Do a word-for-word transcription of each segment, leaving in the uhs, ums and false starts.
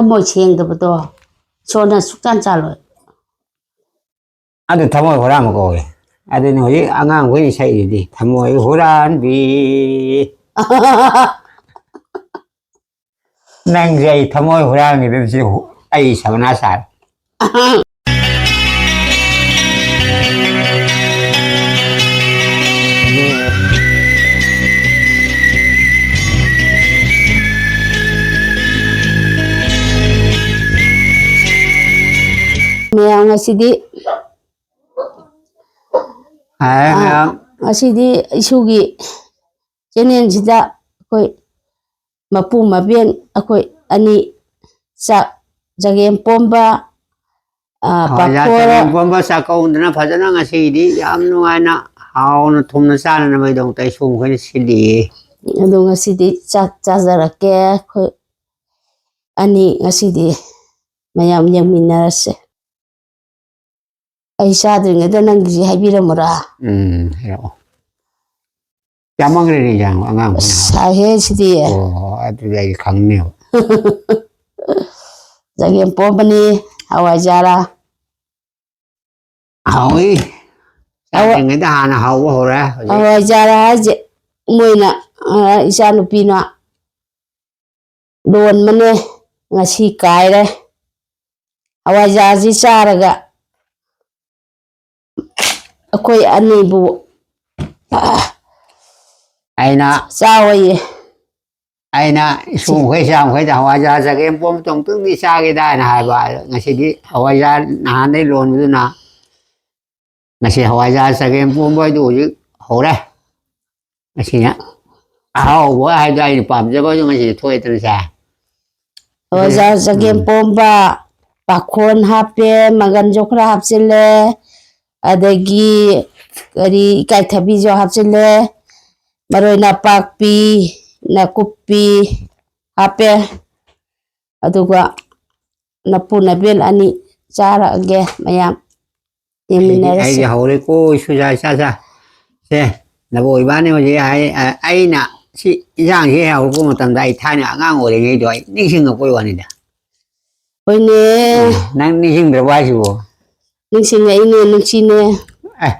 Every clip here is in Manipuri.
ꯊꯃꯣꯏ ꯁꯦꯡꯗꯕꯗꯣ ꯏꯁꯣꯔꯅ ꯁꯨꯛꯆꯥꯟ ꯆꯥꯜꯂꯣꯏ꯫ ꯑꯗꯨ ꯊꯃꯣꯏ ꯍꯨꯔꯥꯟꯕ ꯀꯧꯏ꯫ ꯑꯗꯨꯅꯤ ꯍꯧꯖꯤꯛ ꯑꯉꯥꯡꯈꯣꯏꯅ ꯁꯛꯏꯗꯨꯗꯤ, "ꯊꯃꯣꯏ ꯍꯨꯔꯥꯟꯕꯤ"꯫ ꯅꯪꯁꯦ ꯑꯩ ꯊꯃꯣꯏ ꯍꯨꯔꯥꯟꯈꯤꯗꯣꯏꯕꯁꯤ ꯍꯨ-, ꯑꯩ ꯁꯕꯅꯥ ꯁꯥꯔꯦ꯫ ꯃꯌꯥꯝ ꯉꯁꯤꯗꯤ, ꯍꯥꯏ ꯑꯥ, ꯃꯌꯥꯝ꯫ ꯉꯁꯤꯗꯤ ꯏꯁꯨꯒꯤ ꯆꯦꯅꯦꯜꯁꯤꯗ ꯑꯩꯈꯣꯏ ꯃꯄꯨ ꯃꯕꯦꯟ ꯑꯩꯈꯣꯏ ꯑꯅꯤ ꯆꯥꯛ ꯆꯒꯦꯝ ꯄꯣꯝꯕ, ꯑꯥ, ꯍꯣꯏ, ꯄꯥꯐꯣꯔ꯫ ꯆꯒꯦꯝ ꯄꯣꯝꯕ ꯆꯥꯛꯀꯧꯗꯅ ꯐꯖꯅ ꯉꯁꯤꯒꯤꯗꯤ ꯌꯥꯝ ꯅꯨꯡꯉꯥꯏꯅ ꯍꯥꯎꯅ ꯊꯨꯝꯅ ꯆꯥꯅꯅꯕꯒꯤꯗꯃꯛꯇ ꯑꯩ ꯁꯣꯝ ꯑꯩꯈꯣꯏꯅ ꯁꯤꯜꯂꯤꯌꯦ꯫ ꯑꯗꯣ ꯉꯁꯤꯗꯤ ꯆꯥꯛ ꯆꯥꯖꯔꯛꯀꯦ꯫ ꯑꯩꯈꯣꯏ ꯑꯅꯤ ꯉꯁꯤꯗꯤ ꯃꯌꯥꯝ ꯌꯦꯡꯃꯤꯟꯅꯔꯁꯦ꯫ ꯑꯩ ꯆꯥꯗ꯭ꯔꯤꯉꯩꯗ ꯅꯪꯒꯤꯁꯤ ꯍꯥꯏꯕꯤꯔꯝꯃꯨꯔꯥ? ꯎꯝ, ꯍꯥꯏꯔꯛꯑꯣ꯫ ꯀꯌꯥꯃꯪꯈ꯭ꯔꯦꯅꯦ ꯏꯟꯖꯥꯡ ꯑꯉꯥꯡ ꯑꯁ, ꯍꯣꯏꯅ ꯍꯥꯎ-, ꯁꯥꯏꯍꯦ ꯁꯤꯗꯤ꯫ ꯑꯣ, ꯑꯗꯨꯗꯤ ꯑꯩ ꯈꯪꯅꯦꯕ꯫ ꯆꯒꯦꯝ ꯄꯣꯝꯕꯅꯤ, ꯍꯋꯥꯏꯖꯥꯔꯥ꯫ ꯍꯥꯎꯏ꯫ ꯍꯋꯥ-, ꯆꯥꯗ꯭ꯔꯤꯉꯩꯗ ꯍꯥꯟꯅ ꯍꯥꯎꯕ ꯍꯧꯔꯦ ꯍꯧꯖꯤꯛ꯫ ꯍꯋꯥꯏꯖꯥꯔꯥ ꯍꯥꯏꯁꯦ ꯃꯣꯏꯅ, ꯑ, ꯏꯆꯥꯅꯨꯄꯤꯅ ꯂꯣꯟꯕꯅꯦ, ꯉꯁꯤ ꯀꯥꯏꯔꯦ꯫ ꯍꯋꯥꯏꯖꯥꯔꯁꯤ ꯆꯥꯔꯒ ꯑꯩꯈꯣꯏ ꯑꯅꯤꯕꯨ, ꯑ, ꯑꯩꯅ ꯆꯥꯎꯑꯌꯦ꯫ ꯑꯩꯅ ꯏꯁꯨꯡ ꯃꯈꯩ ꯏꯆꯥ ꯃꯈꯩꯗ ꯍꯋꯥꯏꯖꯥꯔ ꯆꯒꯦꯝ ꯄꯣꯝꯕꯗꯣ ꯑꯃꯨꯛꯇꯪꯗꯤ ꯆꯥꯒꯦꯗ ꯍꯥꯏꯅ ꯍꯥꯏꯕ꯫ ꯉꯁꯤꯗꯤ ꯍꯋꯥꯏꯖꯥꯔ ꯅꯍꯥꯟꯗꯩ ꯂꯣꯟꯕꯗꯨꯅ ꯉꯁꯤ ꯍꯋꯥꯏꯖꯥꯔ ꯆꯒꯦꯝ ꯄꯣꯝꯕ ꯍꯥꯏꯗꯨ ꯍꯧꯖꯤꯛ ꯍꯧꯔꯦ꯫ ꯉꯁꯤꯅ ꯑꯍꯥꯎꯕ ꯍꯥꯏꯗꯣ ꯑꯩꯅ ꯄꯥꯝꯖꯕ ꯍꯥꯏꯗꯣ ꯉꯁꯤꯗꯤ ꯊꯣꯛꯑꯦꯗꯅ ꯁꯦ꯫ ꯍꯋꯥꯏꯖꯥꯔ ꯆꯒꯦꯝ ꯎꯝ꯫ ꯄꯣꯝꯕ, ꯄꯥꯈꯣꯟ ꯍꯥꯞꯄꯦ, ꯃꯪꯒꯟꯁꯨ ꯈꯔ ꯍꯥꯞꯆꯤꯜꯂꯦ, ꯑꯗꯒꯤ ꯀꯔꯤ, ꯏꯀꯥꯏꯊꯕꯤꯁꯨ ꯍꯥꯞꯆꯤꯜꯂꯦ, ꯃꯔꯣꯏ ꯅꯄꯥꯛꯄꯤ, ꯅꯥꯀꯨꯞꯄꯤ ꯍꯥꯞꯄꯦ꯫ ꯑꯗꯨꯒ ꯅꯄꯨ ꯅꯕꯦꯟ ꯑꯅꯤ ꯆꯥꯔꯛꯑꯒꯦ ꯃꯌꯥꯝ꯫ ꯑꯩꯗꯤ, ꯌꯦꯡꯃꯤꯟꯅꯔꯁꯤ꯫ ꯑꯩꯗꯤ ꯍꯧꯔꯦꯀꯣ, ꯏꯁꯨ ꯏꯆꯥ, ꯏꯆꯥ, ꯏꯆꯥ꯫ ꯁꯦ, ꯅꯕꯣꯛ ꯏꯕꯥꯅꯤ ꯍꯧꯖꯤꯛ ꯍꯥꯏ-, ꯑ-, ꯑꯩꯅ ꯁꯤ ꯏꯟꯖꯥꯡꯁꯤ ꯍꯦꯛ ꯍꯧꯔꯛꯄ ꯃꯇꯝꯗ ꯑꯩ ꯊꯥꯏꯅ ꯑꯉꯥꯡ ꯑꯣꯏꯔꯤꯉꯩꯗꯣ ꯑꯩ ꯅꯤꯡꯁꯤꯡꯉꯛꯄꯩ ꯋꯥꯅꯤꯗ꯫ ꯍꯣꯏꯅꯦ꯫ ꯅꯪ ꯅꯤꯡꯁꯤꯡꯗ꯭ꯔꯕꯣ ꯍꯥꯏꯁꯤꯕꯣ? ꯅꯤꯡꯁꯤꯡꯉꯛꯏꯅꯦ, ꯅꯨꯡꯁꯤꯅꯦ꯫ ꯑꯦ,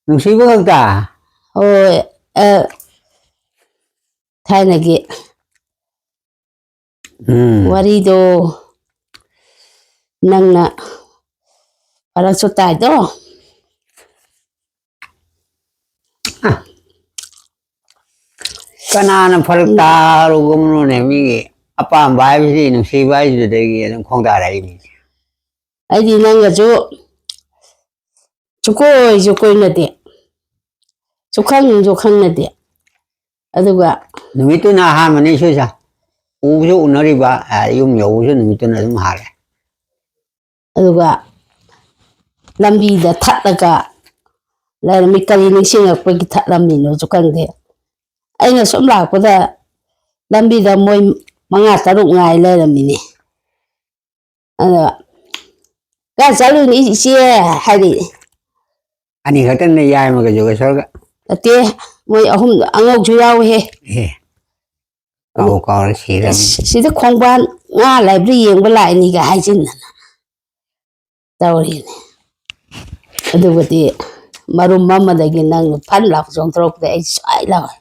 ꯅꯨꯡꯁꯤꯕ ꯈꯛꯇ? ꯍꯣꯏ꯫ ꯑ, ꯊꯥꯏꯅꯒꯤ ꯎꯝ꯫ ꯋꯥꯔꯤꯗꯣ ꯅꯪꯅ ꯐꯔꯛꯁꯨ ꯇꯥꯏꯗꯣ꯫ ꯑ, ꯀꯅꯥꯅ ꯐꯔꯛ ꯎꯝ꯫ ꯇꯥꯔꯨꯒꯨꯝꯅꯣꯅꯦ? ꯃꯤꯒꯤ ꯑꯄꯥꯝꯕ ꯍꯥꯏꯕꯁꯤ, ꯅꯨꯡꯁꯤꯕ ꯍꯥꯏꯁꯤꯗꯒꯤ ꯑꯗꯨꯝ ꯈꯣꯡꯗꯥꯔꯛꯏꯅꯤ꯫ ꯑꯩꯗꯤ ꯅꯪꯒꯁꯨ ꯁꯨꯛꯀꯣꯏꯁꯨ ꯀꯣꯏꯅꯗꯦ, ꯁꯨꯛꯈꯪꯁꯨ ꯈꯪꯅꯗꯦ꯫ ꯑꯗꯨꯒ ꯅꯨꯃꯤꯠꯇꯨꯅ ꯑꯍꯥꯟꯕꯅꯤ ꯏꯁꯨ ꯏꯁꯥ ꯎꯕꯁꯨ ꯎꯅꯔꯤꯕ, ꯑ, ꯌꯨꯝ ꯌꯧꯕꯁꯨ ꯅꯨꯃꯤꯠꯇꯨꯅ ꯑꯗꯨꯝ ꯍꯥꯜꯂꯦ꯫ ꯑꯗꯨꯒ ꯂꯝꯕꯤꯗ ꯊꯠꯂꯒ ꯂꯩꯔꯝꯃꯤ꯫ ꯀꯔꯤ ꯅꯤꯡꯁꯤꯡꯉꯛꯄꯒꯤ ꯊꯠꯂꯝꯃꯤꯅꯣꯁꯨ ꯈꯪꯗꯦ꯫ ꯑꯩꯅ ꯁꯨꯝ ꯂꯥꯛꯄꯗ ꯂꯝꯕꯤꯗ ꯃꯣꯏ ꯃꯉꯥ ꯇꯔꯨꯛ ꯉꯥꯏ ꯂꯩꯔꯝꯃꯤꯅꯦ꯫ ꯑꯗ, "ꯀꯥꯏ ꯆꯠꯂꯨꯏꯅꯣ ꯏꯆꯦ?" ꯍꯥꯏꯔꯛꯑꯦ꯫ ꯑꯅꯤ ꯈꯛꯇꯅꯦ, ꯌꯥꯏꯃꯒ ꯖꯣꯒꯦꯁꯣꯔꯒ꯫ ꯅꯠꯇꯦ, ꯃꯣꯏ ꯑꯍꯨꯝ, ꯑꯉꯧꯁꯨ ꯌꯥꯎꯏꯍꯦ꯫ ꯑꯦ, ꯀꯥꯎ ꯀꯥꯎꯔꯦ, ꯁꯤꯔꯝ꯫ "ꯑꯁ, ꯁꯤꯗ ꯈꯣꯡꯕꯥꯟ ꯉꯥ ꯂꯩꯕ꯭ꯔꯥ ꯌꯦꯡꯕ ꯂꯥꯛꯏꯅꯤꯒ" ꯍꯥꯏꯖꯤꯟꯗꯅ ꯇꯧꯔꯤꯅꯦ꯫ ꯑꯗꯨꯒꯗꯤ ꯃꯔꯨꯝ ꯑꯃꯗꯒꯤ ꯅꯪ ꯐꯟ ꯂꯥꯎ ꯆꯣꯡꯊꯣꯔꯛꯄꯗ ꯑꯩ ꯁ꯭ꯋꯥꯏ ꯂꯥꯎꯔꯦ꯫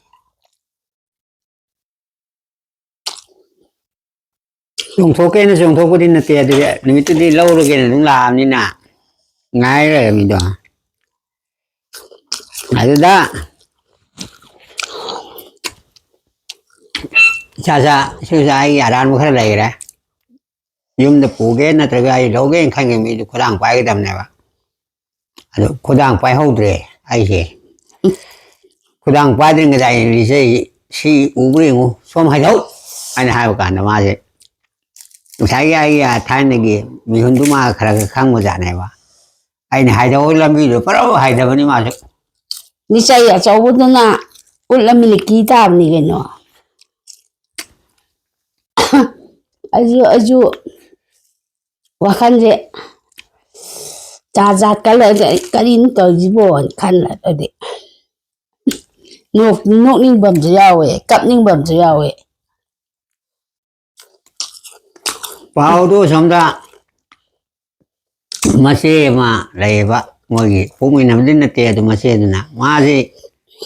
ꯆꯣꯡꯊꯣꯛꯀꯦꯅ ꯆꯣꯡꯊꯣꯛꯄꯗꯤ ꯅꯠꯇꯦ, ꯑꯗꯨꯗꯤ ꯅꯨꯃꯤꯠꯇꯨꯗꯤ ꯂꯧꯔꯒꯦꯅ ꯑꯗꯨꯝ ꯂꯥꯛꯑꯕꯅꯤꯅ ꯉꯥꯏ ꯂꯩꯔꯝꯃꯤꯗꯣ꯫ ꯑꯗꯨꯗ ꯏꯁꯥ ꯁꯥ ꯏꯁꯨ ꯁꯥ ꯑꯩꯒꯤ ꯑꯔꯥꯟꯕ ꯈꯔ ꯂꯩꯈ꯭ꯔꯦ꯫ ꯌꯨꯝꯗ ꯄꯨꯒꯦ ꯅꯠꯇ꯭ꯔꯒ ꯑꯩ ꯂꯧꯒꯦꯅ ꯈꯟꯈꯤꯕ ꯃꯤꯗꯨ ꯈꯨꯗꯥꯡ ꯄꯥꯏꯒꯗꯕꯅꯦꯕ꯫ ꯑꯗꯨ ꯈꯨꯗꯥꯡ ꯄꯥꯏꯍꯧꯗ꯭ꯔꯦ ꯑꯩꯁꯦ꯫ ꯈꯨꯗꯥꯡ ꯄꯥꯏꯗ꯭ꯔꯤꯉꯩꯗ ꯑꯩ ꯂꯤꯆꯩ ꯁꯤ ꯎꯕ꯭ꯔꯥ ꯌꯦꯡꯉꯨ, ꯁꯣꯝ ꯍꯥꯏꯗꯧ ꯍꯥꯏꯅ ꯍꯥꯏꯕ ꯀꯥꯟꯗ ꯃꯥꯁꯦ ꯉꯁꯥꯏꯒꯤ ꯑꯩꯒꯤ ꯊꯥꯏꯅꯒꯤ ꯃꯤꯍꯨꯟꯗꯨ ꯃꯥ ꯈꯔ ꯈꯔ ꯈꯪꯕꯖꯥꯠꯅꯦꯕ꯫ ꯑꯩꯅ ꯍꯥꯏꯗꯧ ꯂꯝꯕꯤꯗꯣ ꯄꯨꯔꯥ ꯍꯥꯏꯗꯕꯅꯤ ꯃꯥꯁꯨ꯫ ꯂꯤꯆꯩ ꯑꯆꯧꯕꯗꯨꯅ ꯎꯠꯂꯝꯃꯤꯅ ꯀꯤ ꯇꯥꯕꯅꯤ ꯀꯩꯅꯣ꯫ ꯑꯩꯁꯨ, ꯑꯩꯁꯨ ꯋꯥꯈꯜꯁꯦ ꯖꯥꯠ ꯖꯥꯠ ꯈꯜꯂꯦ꯫ ꯑꯩ ꯀꯔꯤꯅꯣ ꯇꯧꯔꯤꯁꯤꯕꯣꯅ ꯈꯜꯂꯦ꯫ ꯑꯗꯨꯗꯤ ꯅꯣꯛ-, ꯅꯣꯛꯅꯤꯡꯕ ꯑꯃꯁꯨ ꯌꯥꯎꯋꯦ, ꯀꯞꯅꯤꯡꯕ ꯑꯃꯁꯨ ꯌꯥꯎꯋꯦ꯫ ꯄꯥꯎꯗꯨ ꯁꯣꯝꯗ ꯃꯆꯦ ꯑꯃ ꯂꯩꯌꯦꯕ, ꯃꯣꯏꯒꯤ ꯄꯣꯛꯃꯤꯟꯅꯕꯗꯤ ꯅꯠꯇꯦ, ꯑꯗꯨ ꯃꯆꯦꯗꯨꯅ, "ꯃꯥꯁꯤ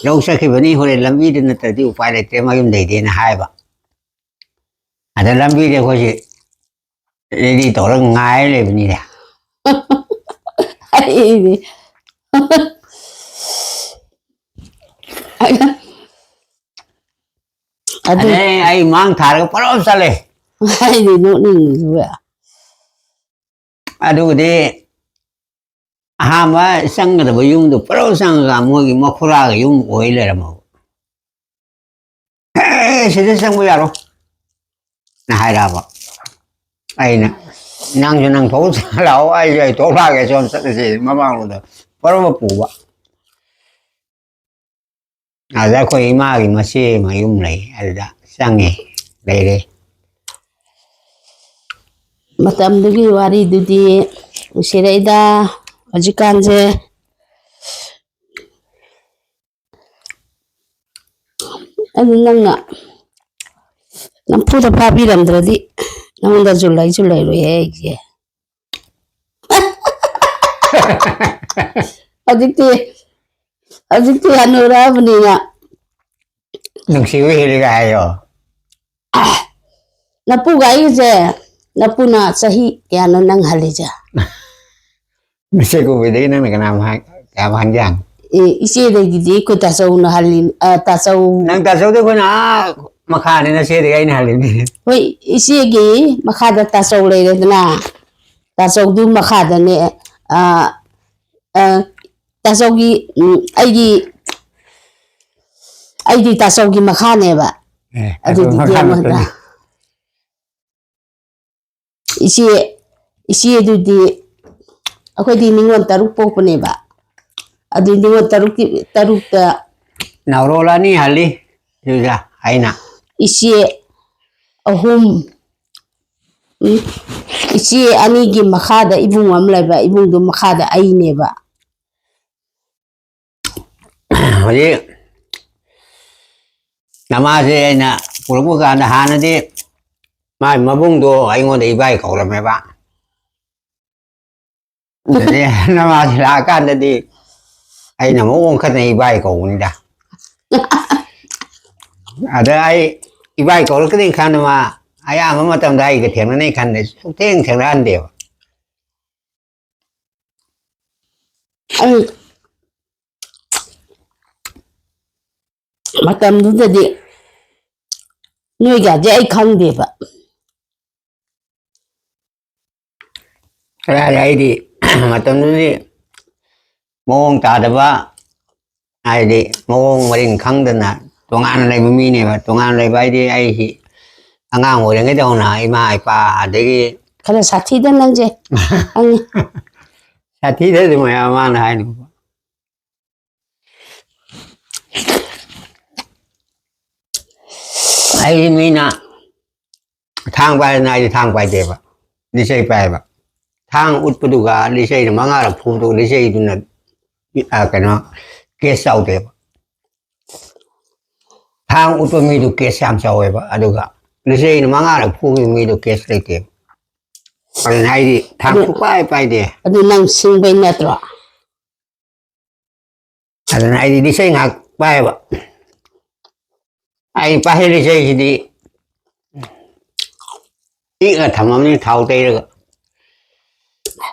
ꯂꯧ ꯆꯠꯈꯤꯕꯅꯤ, ꯍꯣꯔꯦꯟ ꯂꯝꯕꯤꯗ ꯅꯠꯇ꯭ꯔꯗꯤ ꯎꯄꯥꯏ ꯂꯩꯇ꯭ꯔꯦ, ꯃꯌꯨꯝꯗꯩꯗꯦꯅ" ꯍꯥꯏꯕ꯫ ꯑꯗ ꯂꯝꯕꯤꯗ ꯑꯩꯈꯣꯏꯁꯦ ꯔꯦꯗꯤ ꯇꯧꯔꯒ ꯉꯥꯏ ꯂꯩꯕꯅꯤꯅꯦ꯫ ꯑꯩꯗꯤ ꯑꯗꯨ ꯑꯗꯩ ꯑꯩ ꯃꯥꯡ ꯊꯥꯔꯒ ꯄꯨꯂꯞ ꯆꯠꯂꯦ꯫ ꯑꯩꯗꯤ ꯅꯣꯛꯅꯤꯡꯉꯤꯕ꯫ ꯑꯗꯨꯒꯗꯤ ꯑꯍꯥꯟꯕ ꯆꯪꯒꯗꯕ ꯌꯨꯝꯗꯣ ꯄꯨꯂꯞ ꯆꯪꯉꯒ ꯃꯣꯏꯒꯤ ꯃꯈꯨꯔꯥꯒꯤ ꯌꯨꯝ ꯑꯣꯏ ꯂꯩꯔꯝꯃꯕ꯫ "ꯑꯦ, ꯁꯤꯗ ꯆꯪꯕ ꯌꯥꯔꯣꯏ" ꯅ ꯍꯥꯏꯔꯛꯑꯕ꯫ ꯑꯩꯅ, "ꯅꯪꯁꯨ ꯅꯪ ꯊꯣꯛ ꯂꯥꯛꯑꯣ, ꯑꯩꯁꯨ ꯑꯩ ꯊꯣꯛ ꯂꯥꯛꯑꯒꯦ, ꯁꯣꯝ ꯆꯠꯂꯁꯤ" ꯃꯃꯥꯡꯂꯣꯝꯗ ꯄꯨꯔꯥ ꯄꯨꯕ꯫ ꯑꯗ ꯑꯩꯈꯣꯏ ꯏꯃꯥꯒꯤ ꯃꯆꯦ ꯃꯌꯨꯝ ꯂꯩ, ꯑꯗꯨꯗ ꯆꯪꯉꯦ, ꯂꯩꯔꯦ꯫ ꯃꯇꯝꯗꯨꯒꯤ ꯋꯥꯔꯤꯗꯨꯗꯤ ꯅꯨꯡꯁꯤꯔꯛꯏꯗ꯫ ꯍꯧꯖꯤꯛꯀꯥꯟꯁꯦ ꯑꯗꯨ ꯅꯪꯅ ꯅꯝꯐꯨꯗ ꯐꯥꯕꯤꯔꯝꯗ꯭ꯔꯗꯤ ꯅꯉꯣꯟꯗꯁꯨ ꯂꯩꯁꯨ ꯂꯩꯔꯣꯏꯍꯦ ꯑꯩꯁꯦ꯫ ꯍꯧꯖꯤꯛꯇꯤ, ꯍꯧꯖꯤꯛꯇꯤ ꯍꯅꯨꯔꯛꯑꯕꯅꯤꯅ꯫ ꯅꯨꯡꯁꯤꯕ ꯍꯦꯜꯂꯤꯒ ꯍꯥꯏꯌꯣ꯫ ꯅꯄꯨꯒ ꯑꯩꯒꯁꯦ, ꯅꯄꯨꯅ ꯆꯍꯤ ꯀꯌꯥꯅꯣ ꯅꯪ ꯍꯜꯂꯤꯁꯦ? ꯃꯁꯦ ꯀꯨꯕꯩꯗꯒꯤ ꯅꯪꯅ ꯀꯅꯥ ꯃꯍꯥꯛ ꯀꯌꯥꯝ ꯍꯟꯒꯦ ꯍꯪꯉꯨ꯫ ꯑꯦ, ꯏꯆꯦꯗꯒꯤꯗꯤ ꯑꯩꯈꯣꯏ ꯇꯥꯆꯧꯅ ꯍꯜꯂꯤ, ꯑ, ꯇꯥꯆꯧ꯫ ꯅꯪ ꯇꯥꯆꯧꯗꯤ ꯑꯩꯈꯣꯏꯅ ꯑꯥ ꯃꯈꯥꯅꯤ, ꯅꯆꯦꯗꯒꯤ ꯑꯩꯅ ꯍꯜꯂꯤꯅꯤ꯫ ꯍꯣꯏ, ꯏꯆꯦꯒꯤ ꯃꯈꯥꯗ ꯇꯥꯆꯧ ꯂꯩꯔꯦꯗꯅ, ꯇꯥꯆꯧꯗꯨ ꯃꯈꯥꯗꯅꯦ, ꯑ, ꯑ, ꯇꯥꯆꯧꯒꯤ, ꯎꯝ, ꯑꯩꯒꯤ, ꯑꯩꯗꯤ ꯇꯥꯆꯧꯒꯤ ꯃꯈꯥꯅꯦꯕ꯫ ꯑꯦ, ꯑꯗꯨꯗꯤ ꯑꯗꯨ ꯃꯈꯥ ꯌꯦꯡꯉꯣ ꯅꯠꯇ꯭ꯔꯗꯤ꯫ ꯍꯟꯗꯛ꯫ ꯏꯆꯦ, ꯏꯆꯦꯗꯨꯗꯤ ꯑꯩꯈꯣꯏꯗꯤ ꯅꯤꯉꯣꯜ ꯇꯔꯨꯛ ꯄꯣꯛꯄꯅꯦꯕ꯫ ꯑꯗꯨ ꯅꯤꯉꯣꯜ ꯇꯔꯨꯛꯀꯤ, ꯇꯔꯨꯛꯇ ꯅꯥꯎꯔꯣꯜ ꯑꯅꯤ ꯍꯜꯂꯤ, ꯁꯤꯗ ꯑꯩꯅ꯫ ꯏꯆꯦ ꯑꯍꯨꯝ, ꯎꯝ, ꯏꯆꯦ ꯑꯅꯤꯒꯤ ꯃꯈꯥꯗ ꯏꯕꯨꯡ ꯑꯃ ꯂꯩꯕ, ꯏꯕꯨꯡꯗꯨ ꯃꯈꯥꯗ ꯑꯩꯅꯦꯕ꯫ ꯍꯧꯖꯤꯛ ꯅꯃꯥꯁꯦ ꯑꯩꯅ ꯄꯨꯔꯛꯄ ꯀꯥꯟꯗ ꯍꯥꯟꯅꯗꯤ ꯃꯥꯏ ꯃꯕꯨꯡꯗꯣ ꯑꯩꯉꯣꯟꯗ ꯏꯕꯥꯏ ꯀꯧꯔꯝꯃꯦꯕ꯫ ꯑꯗꯨꯗꯤ ꯅꯃꯥꯁꯤ ꯂꯥꯛꯑꯀꯥꯟꯗꯗꯤ ꯑꯩꯅ ꯑꯃꯨꯛ ꯑꯣꯟꯈꯠꯅ ꯏꯕꯥꯏ ꯀꯧꯕꯅꯤꯗ꯫ ꯑꯗ ꯑꯩ ꯏꯕꯥꯏ ꯀꯧꯔꯛꯀꯅꯤ ꯈꯟꯕ ꯃꯥ ꯑꯌꯥꯝꯕ ꯃꯇꯝꯗ ꯑꯩꯒ ꯊꯦꯡꯅꯅꯤ ꯈꯟꯗꯦ, ꯁꯨꯛꯊꯦꯡ ꯊꯦꯡꯅꯍꯟꯗꯦꯕ꯫ ꯑꯩ ꯃꯇꯝꯗꯨꯗꯗꯤ ꯅꯣꯏꯒꯁꯦ ꯑꯩ ꯈꯪꯗꯦꯕ꯫ ꯀꯗꯥꯏꯗ ꯑꯩꯗꯤ ꯃꯇꯝꯗꯨꯗꯤ ꯃꯑꯣꯡ ꯇꯥꯗꯕ, ꯍꯥꯏꯗꯤ ꯃꯑꯣꯡ ꯃꯔꯤꯟ ꯈꯪꯗꯅ ꯇꯣꯉꯥꯟꯅ ꯂꯩꯕ ꯃꯤꯅꯦꯕ꯫ ꯇꯣꯉꯥꯟꯅ ꯂꯩꯕ ꯍꯥꯏꯗꯤ ꯑꯩꯁꯤ ꯑꯉꯥꯡ ꯑꯣꯏꯔꯤꯉꯩꯗꯧꯅ ꯏꯃꯥ ꯏꯄꯥ ꯑꯗꯒꯤ ꯈꯔ ꯁꯥꯊꯤꯗ ꯅꯪꯁꯦ꯫ ꯈꯪꯉꯤ꯫ ꯁꯥꯊꯤꯗꯗꯤ ꯃꯌꯥꯝ ꯃꯥꯅ ꯍꯥꯏꯅꯤ꯫ ꯑꯩ ꯃꯤꯅ ꯊꯥꯡ ꯄꯥꯏꯗꯅ ꯑꯩꯗꯤ ꯊꯥꯡ ꯄꯥꯏꯗꯦꯕ, ꯂꯤꯆꯩ ꯄꯥꯏꯕ꯫ ꯊꯥꯡ ꯎꯠꯄꯗꯨꯒ ꯂꯤꯆꯩꯅ ꯃꯉꯥꯔꯛ ꯐꯨꯕꯗꯨꯒ ꯂꯤꯆꯩꯗꯨꯅ, ꯑ, ꯀꯩꯅꯣ, ꯀꯦꯁ ꯆꯥꯎꯗꯦꯕ꯫ ꯊꯥꯡ ꯎꯠꯄ ꯃꯤꯗꯨ ꯀꯦꯁ ꯌꯥꯝ ꯆꯥꯎꯋꯦꯕ, ꯑꯗꯨꯒ ꯂꯤꯆꯩꯅ ꯃꯉꯥꯔꯛ ꯐꯨꯕ ꯃꯤꯗꯨ ꯀꯦꯁ ꯂꯩꯇꯦꯕ꯫ ꯑꯗꯨꯅ ꯑꯩꯗꯤ ꯊꯥꯡ ꯑꯗꯨ- ꯁꯨꯛꯄꯥꯏ ꯄꯥꯏꯗꯦ꯫ ꯑꯗꯨ ꯅꯪ ꯁꯤꯡꯕꯩ ꯅꯠꯇ꯭ꯔꯣ? ꯑꯗꯨꯅ ꯑꯩꯗꯤ ꯂꯤꯆꯩ ꯉꯥꯏꯍꯥꯛ ꯄꯥꯏꯌꯦꯕ꯫ ꯑꯩ ꯄꯥꯏꯍꯜꯂꯤꯁꯦ ꯑꯩꯁꯤꯗꯤ ꯄꯤꯛꯅ ꯊꯝꯃꯝꯅꯤ ꯊꯥꯎ ꯇꯩꯔꯒ꯫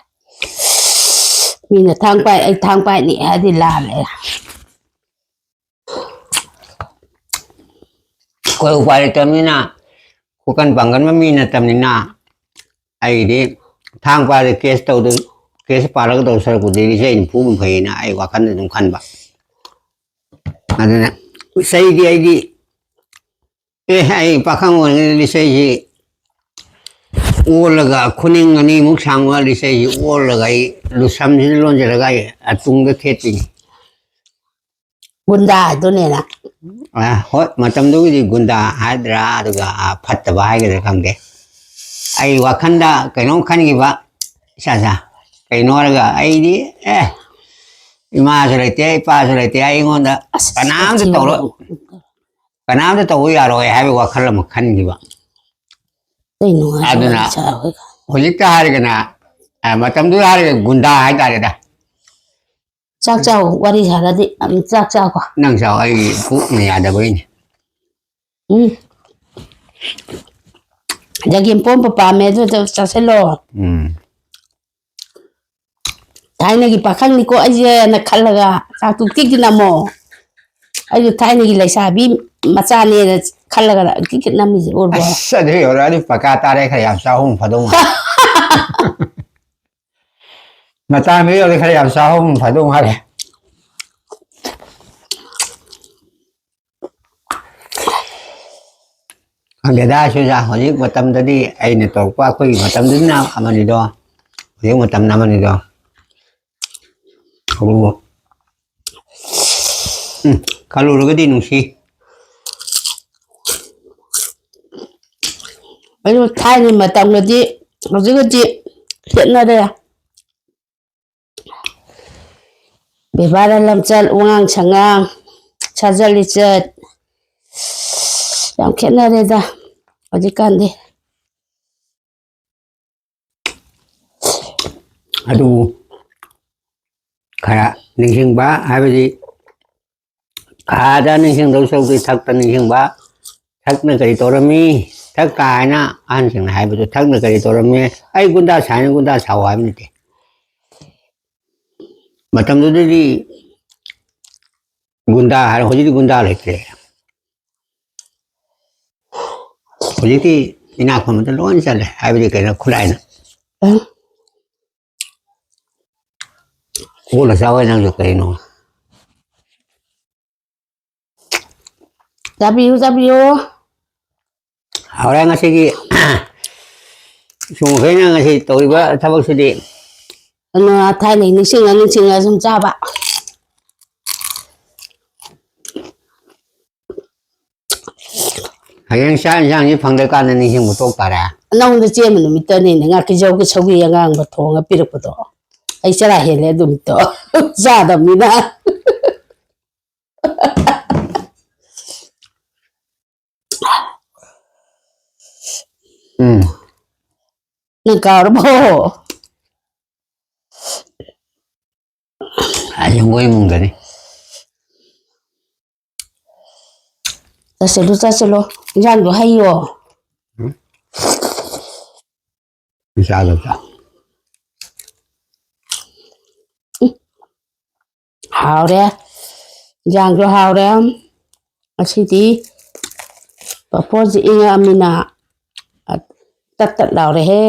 ꯃꯤꯅ ꯊꯥꯡ ꯄꯥꯏ, ꯑꯩ ꯊꯥꯡ ꯄꯥꯏꯅꯤ ꯍꯥꯏꯗꯤ ꯂꯥꯜꯂꯦ꯫ ꯑꯩꯈꯣꯏ ꯎꯄꯥꯏ ꯂꯩꯇꯕꯅꯤꯅ, ꯈꯨꯀꯟ ꯄꯥꯡꯒꯟꯕ ꯃꯤ ꯅꯠꯇꯕꯅꯤꯅ, ꯑꯩꯗꯤ ꯊꯥꯡ ꯄꯥꯏꯔꯒ ꯀꯦꯁ ꯇꯧꯗ, ꯀꯦꯁ ꯄꯥꯜꯂꯒ ꯇꯧ ꯁꯔꯨꯛꯄꯨꯗꯤ ꯂꯤꯆꯩꯅ ꯐꯨꯕ ꯐꯩꯌꯦꯅ ꯑꯩ ꯋꯥꯈꯜꯗ ꯑꯗꯨꯝ ꯈꯟꯕ꯫ ꯑꯗꯨꯅ ꯂꯤꯆꯩꯗꯤ ꯑꯩꯗꯤ, ꯑꯦ, ꯑꯩ ꯄꯥꯈꯪ ꯑꯣꯏꯔꯤꯉꯩꯗ ꯂꯤꯆꯩꯁꯤ ꯑꯣꯜꯂꯒ, ꯈꯨꯅꯤꯡ ꯑꯅꯤꯃꯨꯛ ꯁꯥꯡꯕ ꯂꯤꯆꯩꯁꯤ ꯑꯣꯜꯂꯒ ꯑꯩ ꯂꯨꯁꯝꯁꯤꯗ ꯂꯣꯟꯁꯤꯜꯂꯒ ꯑꯩ ꯑꯇꯨꯡꯗ ꯊꯦꯠꯇꯣꯏꯅꯤ꯫ ꯒꯨꯟꯗꯥ ꯍꯥꯏꯗꯨꯅꯦꯅ꯫ ꯑ, ꯍꯣꯏ, ꯃꯇꯝꯗꯨꯒꯤꯗꯤ ꯒꯨꯟꯗꯥ ꯍꯥꯏꯗ꯭ꯔꯥ, ꯑꯗꯨꯒ, ꯑ, ꯐꯠꯇꯕ ꯍꯥꯏꯒꯗ꯭ꯔꯥ ꯈꯪꯗꯦ꯫ ꯑꯩ ꯋꯥꯈꯜꯗ ꯀꯩꯅꯣꯝ ꯈꯟꯈꯤꯕ, ꯏꯁꯥ ꯏꯁꯥ꯫ ꯀꯩꯅꯣ ꯍꯥꯏꯔꯒ ꯑꯩꯗꯤ, ꯑꯦ, ꯏꯃꯥꯁꯨ ꯂꯩꯇꯦ, ꯏꯄꯥꯁꯨ ꯂꯩꯇꯦ, ꯑꯩꯉꯣꯟꯗ ꯑꯁ, ꯀꯅꯥꯝꯇ ꯁꯥꯊꯤꯕ꯫ ꯇꯧꯔꯣꯏ, ꯀꯅꯥꯝꯇ ꯇꯧꯕ ꯌꯥꯔꯣꯏ ꯍꯥꯏꯕꯒꯤ ꯋꯥꯈꯜ ꯑꯃ ꯈꯟꯈꯤꯕ꯫ ꯑꯇꯩ ꯅꯨꯡꯉꯥꯏꯕ ꯑꯗꯨꯅ ꯋꯥꯔꯤ ꯁꯥꯔꯣꯏ꯫ ꯍꯧꯖꯤꯛꯇ ꯍꯥꯏꯔꯒꯅ, ꯑ, ꯃꯇꯝꯗꯨꯗ ꯍꯥꯏꯔꯒ ꯒꯨꯟꯗꯥ ꯍꯥꯏꯇꯥꯔꯦꯗ꯫ ꯆꯥꯛ ꯆꯥꯎ, ꯋꯥꯔꯤ ꯁꯥꯔꯗꯤ ꯑꯗꯨꯝ ꯆꯥꯛ ꯆꯥꯎꯀꯣ꯫ ꯅꯪ ꯆꯥꯎ, ꯑꯩ ꯄꯨꯛꯅ ꯌꯥꯗꯕꯩꯅꯦ꯫ ꯎꯝ꯫ ꯆꯒꯦꯝ ꯄꯣꯝꯕ ꯄꯥꯝꯃꯦ, ꯑꯗꯨꯗ ꯆꯥꯁꯤꯜꯂꯣ꯫ ꯎꯝ꯫ ꯊꯥꯏꯅꯒꯤ ꯄꯥꯈꯪꯅꯤꯀꯣ ꯑꯩꯁꯦꯅ ꯈꯜꯂꯒ ꯆꯥꯛꯇꯨ ꯇꯤꯛ ꯇꯤꯛ ꯅꯝꯃꯣ꯫ ꯑꯩꯁꯨ ꯊꯥꯏꯅꯒꯤ ꯂꯩꯁꯥꯕꯤ ꯃꯆꯥꯅꯦꯅ ꯈꯜꯂꯒ ꯇꯤꯛ ꯇꯤꯛ ꯅꯝꯃꯤꯁꯦ ꯎꯔꯕꯣ? ꯑꯁ, ꯑꯗꯨ ꯌꯧꯔꯛꯑꯗꯤ ꯄꯀꯥ ꯇꯥꯔꯦ, ꯈꯔ ꯌꯥꯝ ꯆꯥꯍꯧꯕꯅ ꯐꯗꯧ ꯃꯥꯜꯂꯦ꯫ ꯃꯇꯥꯡꯗ ꯌꯧꯔꯗꯤ ꯈꯔ ꯌꯥꯝ ꯆꯥꯍꯧꯕꯅ ꯐꯗꯧ ꯃꯥꯜꯂꯦ꯫ ꯈꯪꯗꯦꯗ, ꯁꯤꯗ ꯍꯧꯖꯤꯛ ꯃꯇꯝꯗꯗꯤ ꯑꯩꯅ ꯇꯧꯔꯛꯄ ꯑꯩꯈꯣꯏꯒꯤ ꯃꯇꯝꯗꯨꯅ ꯑꯃꯅꯤꯗꯣ, ꯍꯧꯖꯤꯛ ꯃꯇꯝꯅ ꯑꯃꯅꯤꯗꯣ꯫ ꯑꯗꯨꯕꯨ, ꯎꯝ, ꯈꯜꯂꯨꯔꯒꯗꯤ ꯅꯨꯡꯁꯤ꯫ ꯑꯩꯁꯨ ꯊꯥꯏꯅ ꯃꯇꯝꯒꯗꯤ ꯍꯧꯖꯤꯛꯀꯗꯤ ꯈꯦꯠꯅꯔꯦ꯫ ꯕꯦꯕꯥꯔ ꯂꯝꯆꯠ, ꯋꯥꯉꯥꯡ ꯁꯉꯥꯡ, ꯁꯥꯖꯠ ꯂꯤꯆꯠ ꯌꯥꯝ ꯈꯦꯠꯅꯔꯦꯗ ꯍꯧꯖꯤꯛꯀꯥꯟꯗꯤ꯫ ꯑꯗꯨꯕꯨ ꯈꯔ ꯅꯤꯡꯁꯤꯡꯕ ꯍꯥꯏꯕꯗꯤ, ꯈꯥꯗ ꯅꯤꯡꯁꯤꯡꯗꯧ ꯁꯔꯨꯛꯇꯤ ꯊꯛꯇ ꯅꯤꯡꯁꯤꯡꯕ꯫ ꯊꯛꯅ ꯀꯔꯤ ꯇꯧꯔꯝꯃꯤ? ꯊꯛ ꯀꯥꯏꯅ ꯑꯍꯟꯁꯤꯡꯅ ꯍꯥꯏꯕꯗꯣ, ꯊꯛꯅ ꯀꯔꯤ ꯇꯧꯔꯝꯃꯤ? ꯑꯩ ꯒꯨꯟꯗꯥ ꯁꯥꯏꯅ ꯒꯨꯟꯗꯥ ꯁꯥꯎ ꯍꯥꯏꯕ ꯅꯠꯇꯦ꯫ ꯃꯇꯝꯗꯨꯗꯗꯤ ꯒꯨꯟꯗꯥ ꯍꯥꯏꯔ, ꯍꯧꯖꯤꯛꯇꯤ ꯒꯨꯟꯗꯥ ꯂꯩꯇ꯭ꯔꯦ꯫ ꯍꯧꯖꯤꯛꯇꯤ ꯏꯅꯥꯛ ꯈꯨꯟꯕꯗ ꯂꯣꯏꯅ ꯆꯠꯂꯦ, ꯍꯥꯏꯕꯗꯤ ꯀꯩꯅꯣ, ꯈꯨꯠꯂꯥꯏꯅ꯫ ꯑꯣꯜꯂ ꯆꯥꯎꯋꯦ ꯅꯪꯁꯨ ꯀꯩꯅꯣ꯫ ꯆꯥꯕꯤꯌꯨ, ꯆꯥꯕꯤꯌꯨ꯫ ꯍꯣꯔꯦꯟ ꯉꯁꯤꯒꯤ ꯁꯨꯝ ꯑꯩꯈꯣꯏꯅ ꯉꯁꯤ ꯇꯧꯔꯤꯕ ꯊꯕꯛꯁꯤꯗꯤ꯫ ꯑꯗꯨꯅ ꯊꯥꯏꯅꯒꯤ ꯅꯤꯡꯁꯤꯡꯉ ꯅꯤꯡꯁꯤꯡꯉ ꯁꯨꯝ ꯆꯥꯕ꯫ ꯍꯌꯦꯡ ꯆꯥꯛ ꯏꯟꯁꯥꯡꯁꯤ ꯐꯪꯗ꯭ꯔꯀꯥꯟꯗ ꯅꯤꯡꯁꯤꯡꯕ ꯇꯣꯛ ꯇꯥꯔꯦ꯫ ꯅꯉꯣꯟꯗ ꯆꯦꯟꯕ ꯅꯨꯃꯤꯠꯇꯅꯤꯅꯦ ꯉꯥꯀꯤꯖꯧꯒꯤ ꯁꯧꯒ꯭ꯔꯤ ꯑꯉꯥꯡꯕ ꯊꯣꯡꯉ ꯄꯤꯔꯛꯄꯗꯣ꯫ ꯑꯩ ꯆꯔꯥ ꯍꯦꯜꯂꯦ ꯑꯗꯨ ꯅꯨꯃꯤꯠꯇꯣ꯫ ꯆꯥꯗꯕꯅꯤꯅ꯫ ꯎꯝ, ꯅꯪ ꯀꯥꯎꯔꯕꯣ? ꯑꯩ ꯃꯣꯏ ꯏꯃꯨꯡꯗꯅꯤ꯫ ꯆꯠꯁꯤꯜꯂꯨ, ꯆꯠꯁꯤꯜꯂꯨ꯫ ꯏꯟꯖꯥꯡꯗꯣ ꯍꯩꯌꯣ꯫ ꯎꯝ꯫ ꯏꯆꯥꯗꯣ ꯆꯥꯎ꯫ ꯍꯥꯎꯔꯦ꯫ ꯏꯟꯖꯥꯡꯁꯨ ꯍꯥꯎꯔꯦ꯫ ꯉꯁꯤꯗꯤ ꯄꯥꯐꯣꯔꯁꯦ ꯏꯪꯉꯛꯑꯃꯤꯅ ꯇꯠ ꯇꯠ ꯂꯥꯎꯔꯦꯍꯦ꯫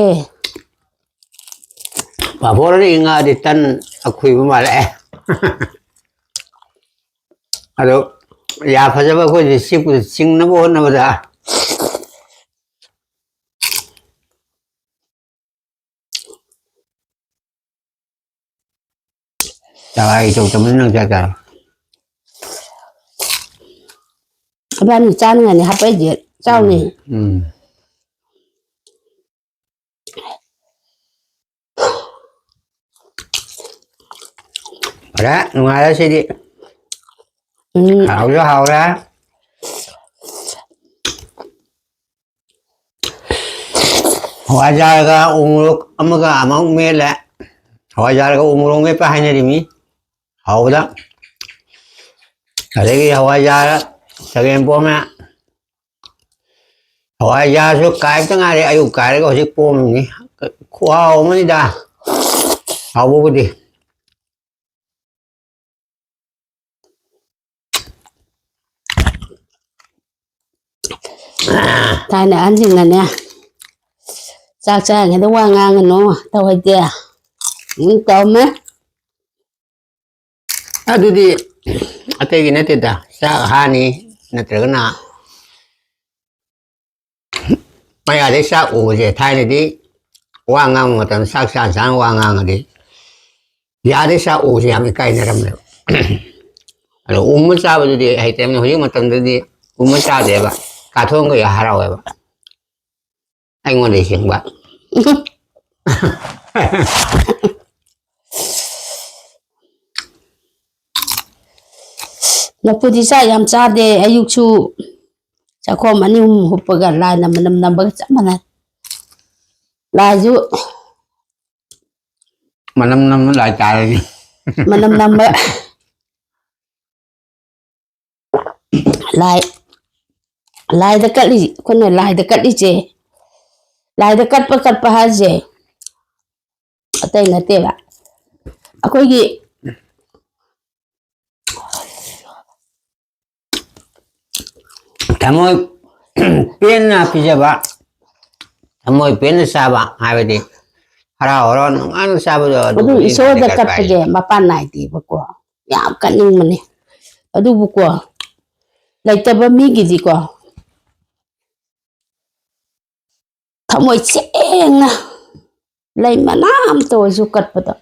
ꯄꯥꯐꯣꯔꯗꯤ ꯏꯪꯉꯛꯑꯗꯤ ꯇꯟ ꯑꯈꯨꯏꯕ ꯃꯥꯜꯂꯛꯑꯦ꯫ ꯑꯗꯣ ꯌꯥ ꯐꯖꯕ ꯑꯩꯈꯣꯏꯗꯤ ꯁꯤꯕꯨ ꯆꯤꯡꯅꯕ ꯍꯣꯠꯅꯕꯗ ꯆꯥꯛ ꯏꯆꯧ ꯆꯧꯃꯟ ꯅꯪ ꯆꯥꯛ ꯆꯥꯔꯣ꯫ ꯏꯕꯥꯅꯤ ꯆꯥꯅꯤꯡꯉꯥꯏꯅꯤ ꯍꯥꯞꯄꯛꯏꯁꯦ꯫ ꯆꯥꯎꯅꯦ꯫ ꯎꯝ꯫ ꯐꯔꯦ, ꯅꯨꯡꯉꯥꯏꯔꯦ ꯁꯤꯗꯤ꯫ ꯎꯝ꯫ ꯍꯥꯎꯁꯨ ꯍꯥꯎꯔꯦ꯫ ꯍꯋꯥꯏꯖꯥꯔꯒ ꯎꯃꯣꯔꯣꯛ ꯑꯃꯒ ꯑꯃꯨꯛ ꯃꯦꯠꯂꯦ꯫ ꯍꯋꯥꯏꯖꯥꯔꯒ ꯎꯃꯣꯔꯣꯛ ꯃꯦꯠꯄ ꯍꯥꯏꯅꯔꯤꯃꯤ꯫ ꯍꯥꯎꯕꯗ꯫ ꯑꯗꯒꯤ ꯍꯋꯥꯏꯖꯥꯔ ꯆꯒꯦꯝ ꯄꯣꯝꯃꯦ꯫ ꯍꯋꯥꯏꯖꯥꯔꯁꯨ ꯀꯥꯏꯕꯇ ꯉꯥꯏꯔꯦ, ꯑꯌꯨꯛ ꯀꯥꯏꯔꯒ ꯍꯧꯖꯤꯛ ꯄꯣꯝꯃꯤꯅꯤ꯫ ꯈꯨꯍꯥꯎ ꯑꯃꯅꯤꯗ꯫ ꯍꯥꯎꯕꯕꯨꯗꯤ꯫ ꯊꯥꯏꯅ ꯑꯍꯟꯁꯤꯡꯅꯅꯦ, "ꯆꯥꯛ ꯆꯥꯔꯤꯉꯩꯗ ꯋꯥ ꯉꯥꯡꯒꯅꯨ" ꯇꯧꯍꯩꯗꯦ꯫ ꯎꯝ, ꯇꯧꯔꯝꯃꯦ꯫ ꯑꯗꯨꯗꯤ ꯑꯇꯩꯒꯤ ꯅꯠꯇꯦꯗ, ꯆꯥꯛ ꯍꯥꯅꯤ ꯅꯠꯇ꯭ꯔꯒꯅ ꯃꯌꯥꯗꯩ ꯆꯥꯛ ꯎꯕꯁꯦ, ꯊꯥꯏꯅꯗꯤ ꯋꯥ ꯉꯥꯡꯕ ꯃꯇꯝꯗ ꯆꯥꯛ ꯆꯥ ꯆꯥꯅ ꯋꯥ ꯉꯥꯡꯉꯗꯤ ꯌꯥꯗꯩ ꯆꯥꯛ ꯎꯕꯁꯦ ꯌꯥꯝ ꯏꯀꯥꯏꯅꯔꯝꯃꯦꯕ꯫ ꯑꯗꯣ ꯎꯝꯃ ꯆꯥꯕꯗꯨꯗꯤ ꯍꯩꯇ꯭ꯔꯕꯅꯤꯅ ꯍꯧꯖꯤꯛ ꯃꯇꯝꯗꯗꯤ ꯎꯝꯃ ꯆꯥꯗꯦꯕ, ꯀꯥꯊꯣꯛꯑꯒ ꯍꯔꯥꯎꯋꯦꯕ꯫ ꯑꯩꯉꯣꯟꯗ ꯁꯦꯡꯕ꯫ ꯂꯐꯨꯗꯤ ꯆꯥꯛ ꯌꯥꯝ ꯆꯥꯗꯦ꯫ ꯑꯌꯨꯛꯁꯨ ꯆꯥꯛꯈꯣꯝ ꯑꯅꯤ ꯑꯍꯨꯝ ꯍꯨꯞꯄꯒ ꯂꯥꯏꯅ ꯃꯅꯝ ꯅꯝꯕꯒ ꯆꯞ ꯃꯥꯟꯅꯩ꯫ ꯂꯥꯏꯁꯨ ꯃꯅꯝ ꯅꯝꯕ ꯂꯥꯏ ꯇꯥꯔꯦꯅꯦ꯫ ꯃꯅꯝ ꯅꯝꯕ ꯂꯥꯏ, ꯂꯥꯏꯗ ꯀꯠꯂꯤ, ꯑꯩꯈꯣꯏꯅ ꯂꯥꯏꯗ ꯀꯠꯂꯤꯁꯦ, ꯂꯥꯏꯗ ꯀꯠꯄ, ꯀꯠꯄ ꯍꯥꯏꯁꯦ ꯑꯇꯩ ꯅꯠꯇꯦꯕ꯫ ꯑꯩꯈꯣꯏꯒꯤ ꯊꯃꯣꯏ ꯄꯦꯟꯅ ꯄꯤꯖꯕ, ꯊꯃꯣꯏ ꯄꯦꯟꯅ ꯆꯥꯕ ꯍꯥꯏꯕꯗꯤ ꯍꯔꯥꯎ ꯍꯔꯥꯎ ꯅꯨꯡꯉꯥꯏꯅ ꯆꯥꯕꯗꯣ ꯑꯗꯨ ꯑꯗꯨꯕꯨꯗꯤ ꯏꯁꯣꯔꯗ ꯂꯥꯏꯗ ꯀꯠꯄ ꯀꯠꯄꯁꯦ ꯍꯥꯏ꯫ ꯃꯄꯥꯟ ꯅꯥꯏꯗꯦꯕꯀꯣ꯫ ꯌꯥꯝ ꯀꯠꯅꯤꯡꯕꯅꯦ꯫ ꯑꯗꯨꯕꯨꯀꯣ, ꯂꯩꯇꯕ ꯃꯤꯒꯤꯗꯤꯀꯣ, ꯊꯃꯣꯏ ꯁꯦꯡꯅ ꯂꯩ ꯃꯅꯥ ꯑꯝꯇ ꯑꯣꯏꯔꯁꯨ ꯀꯠꯄꯗꯣ,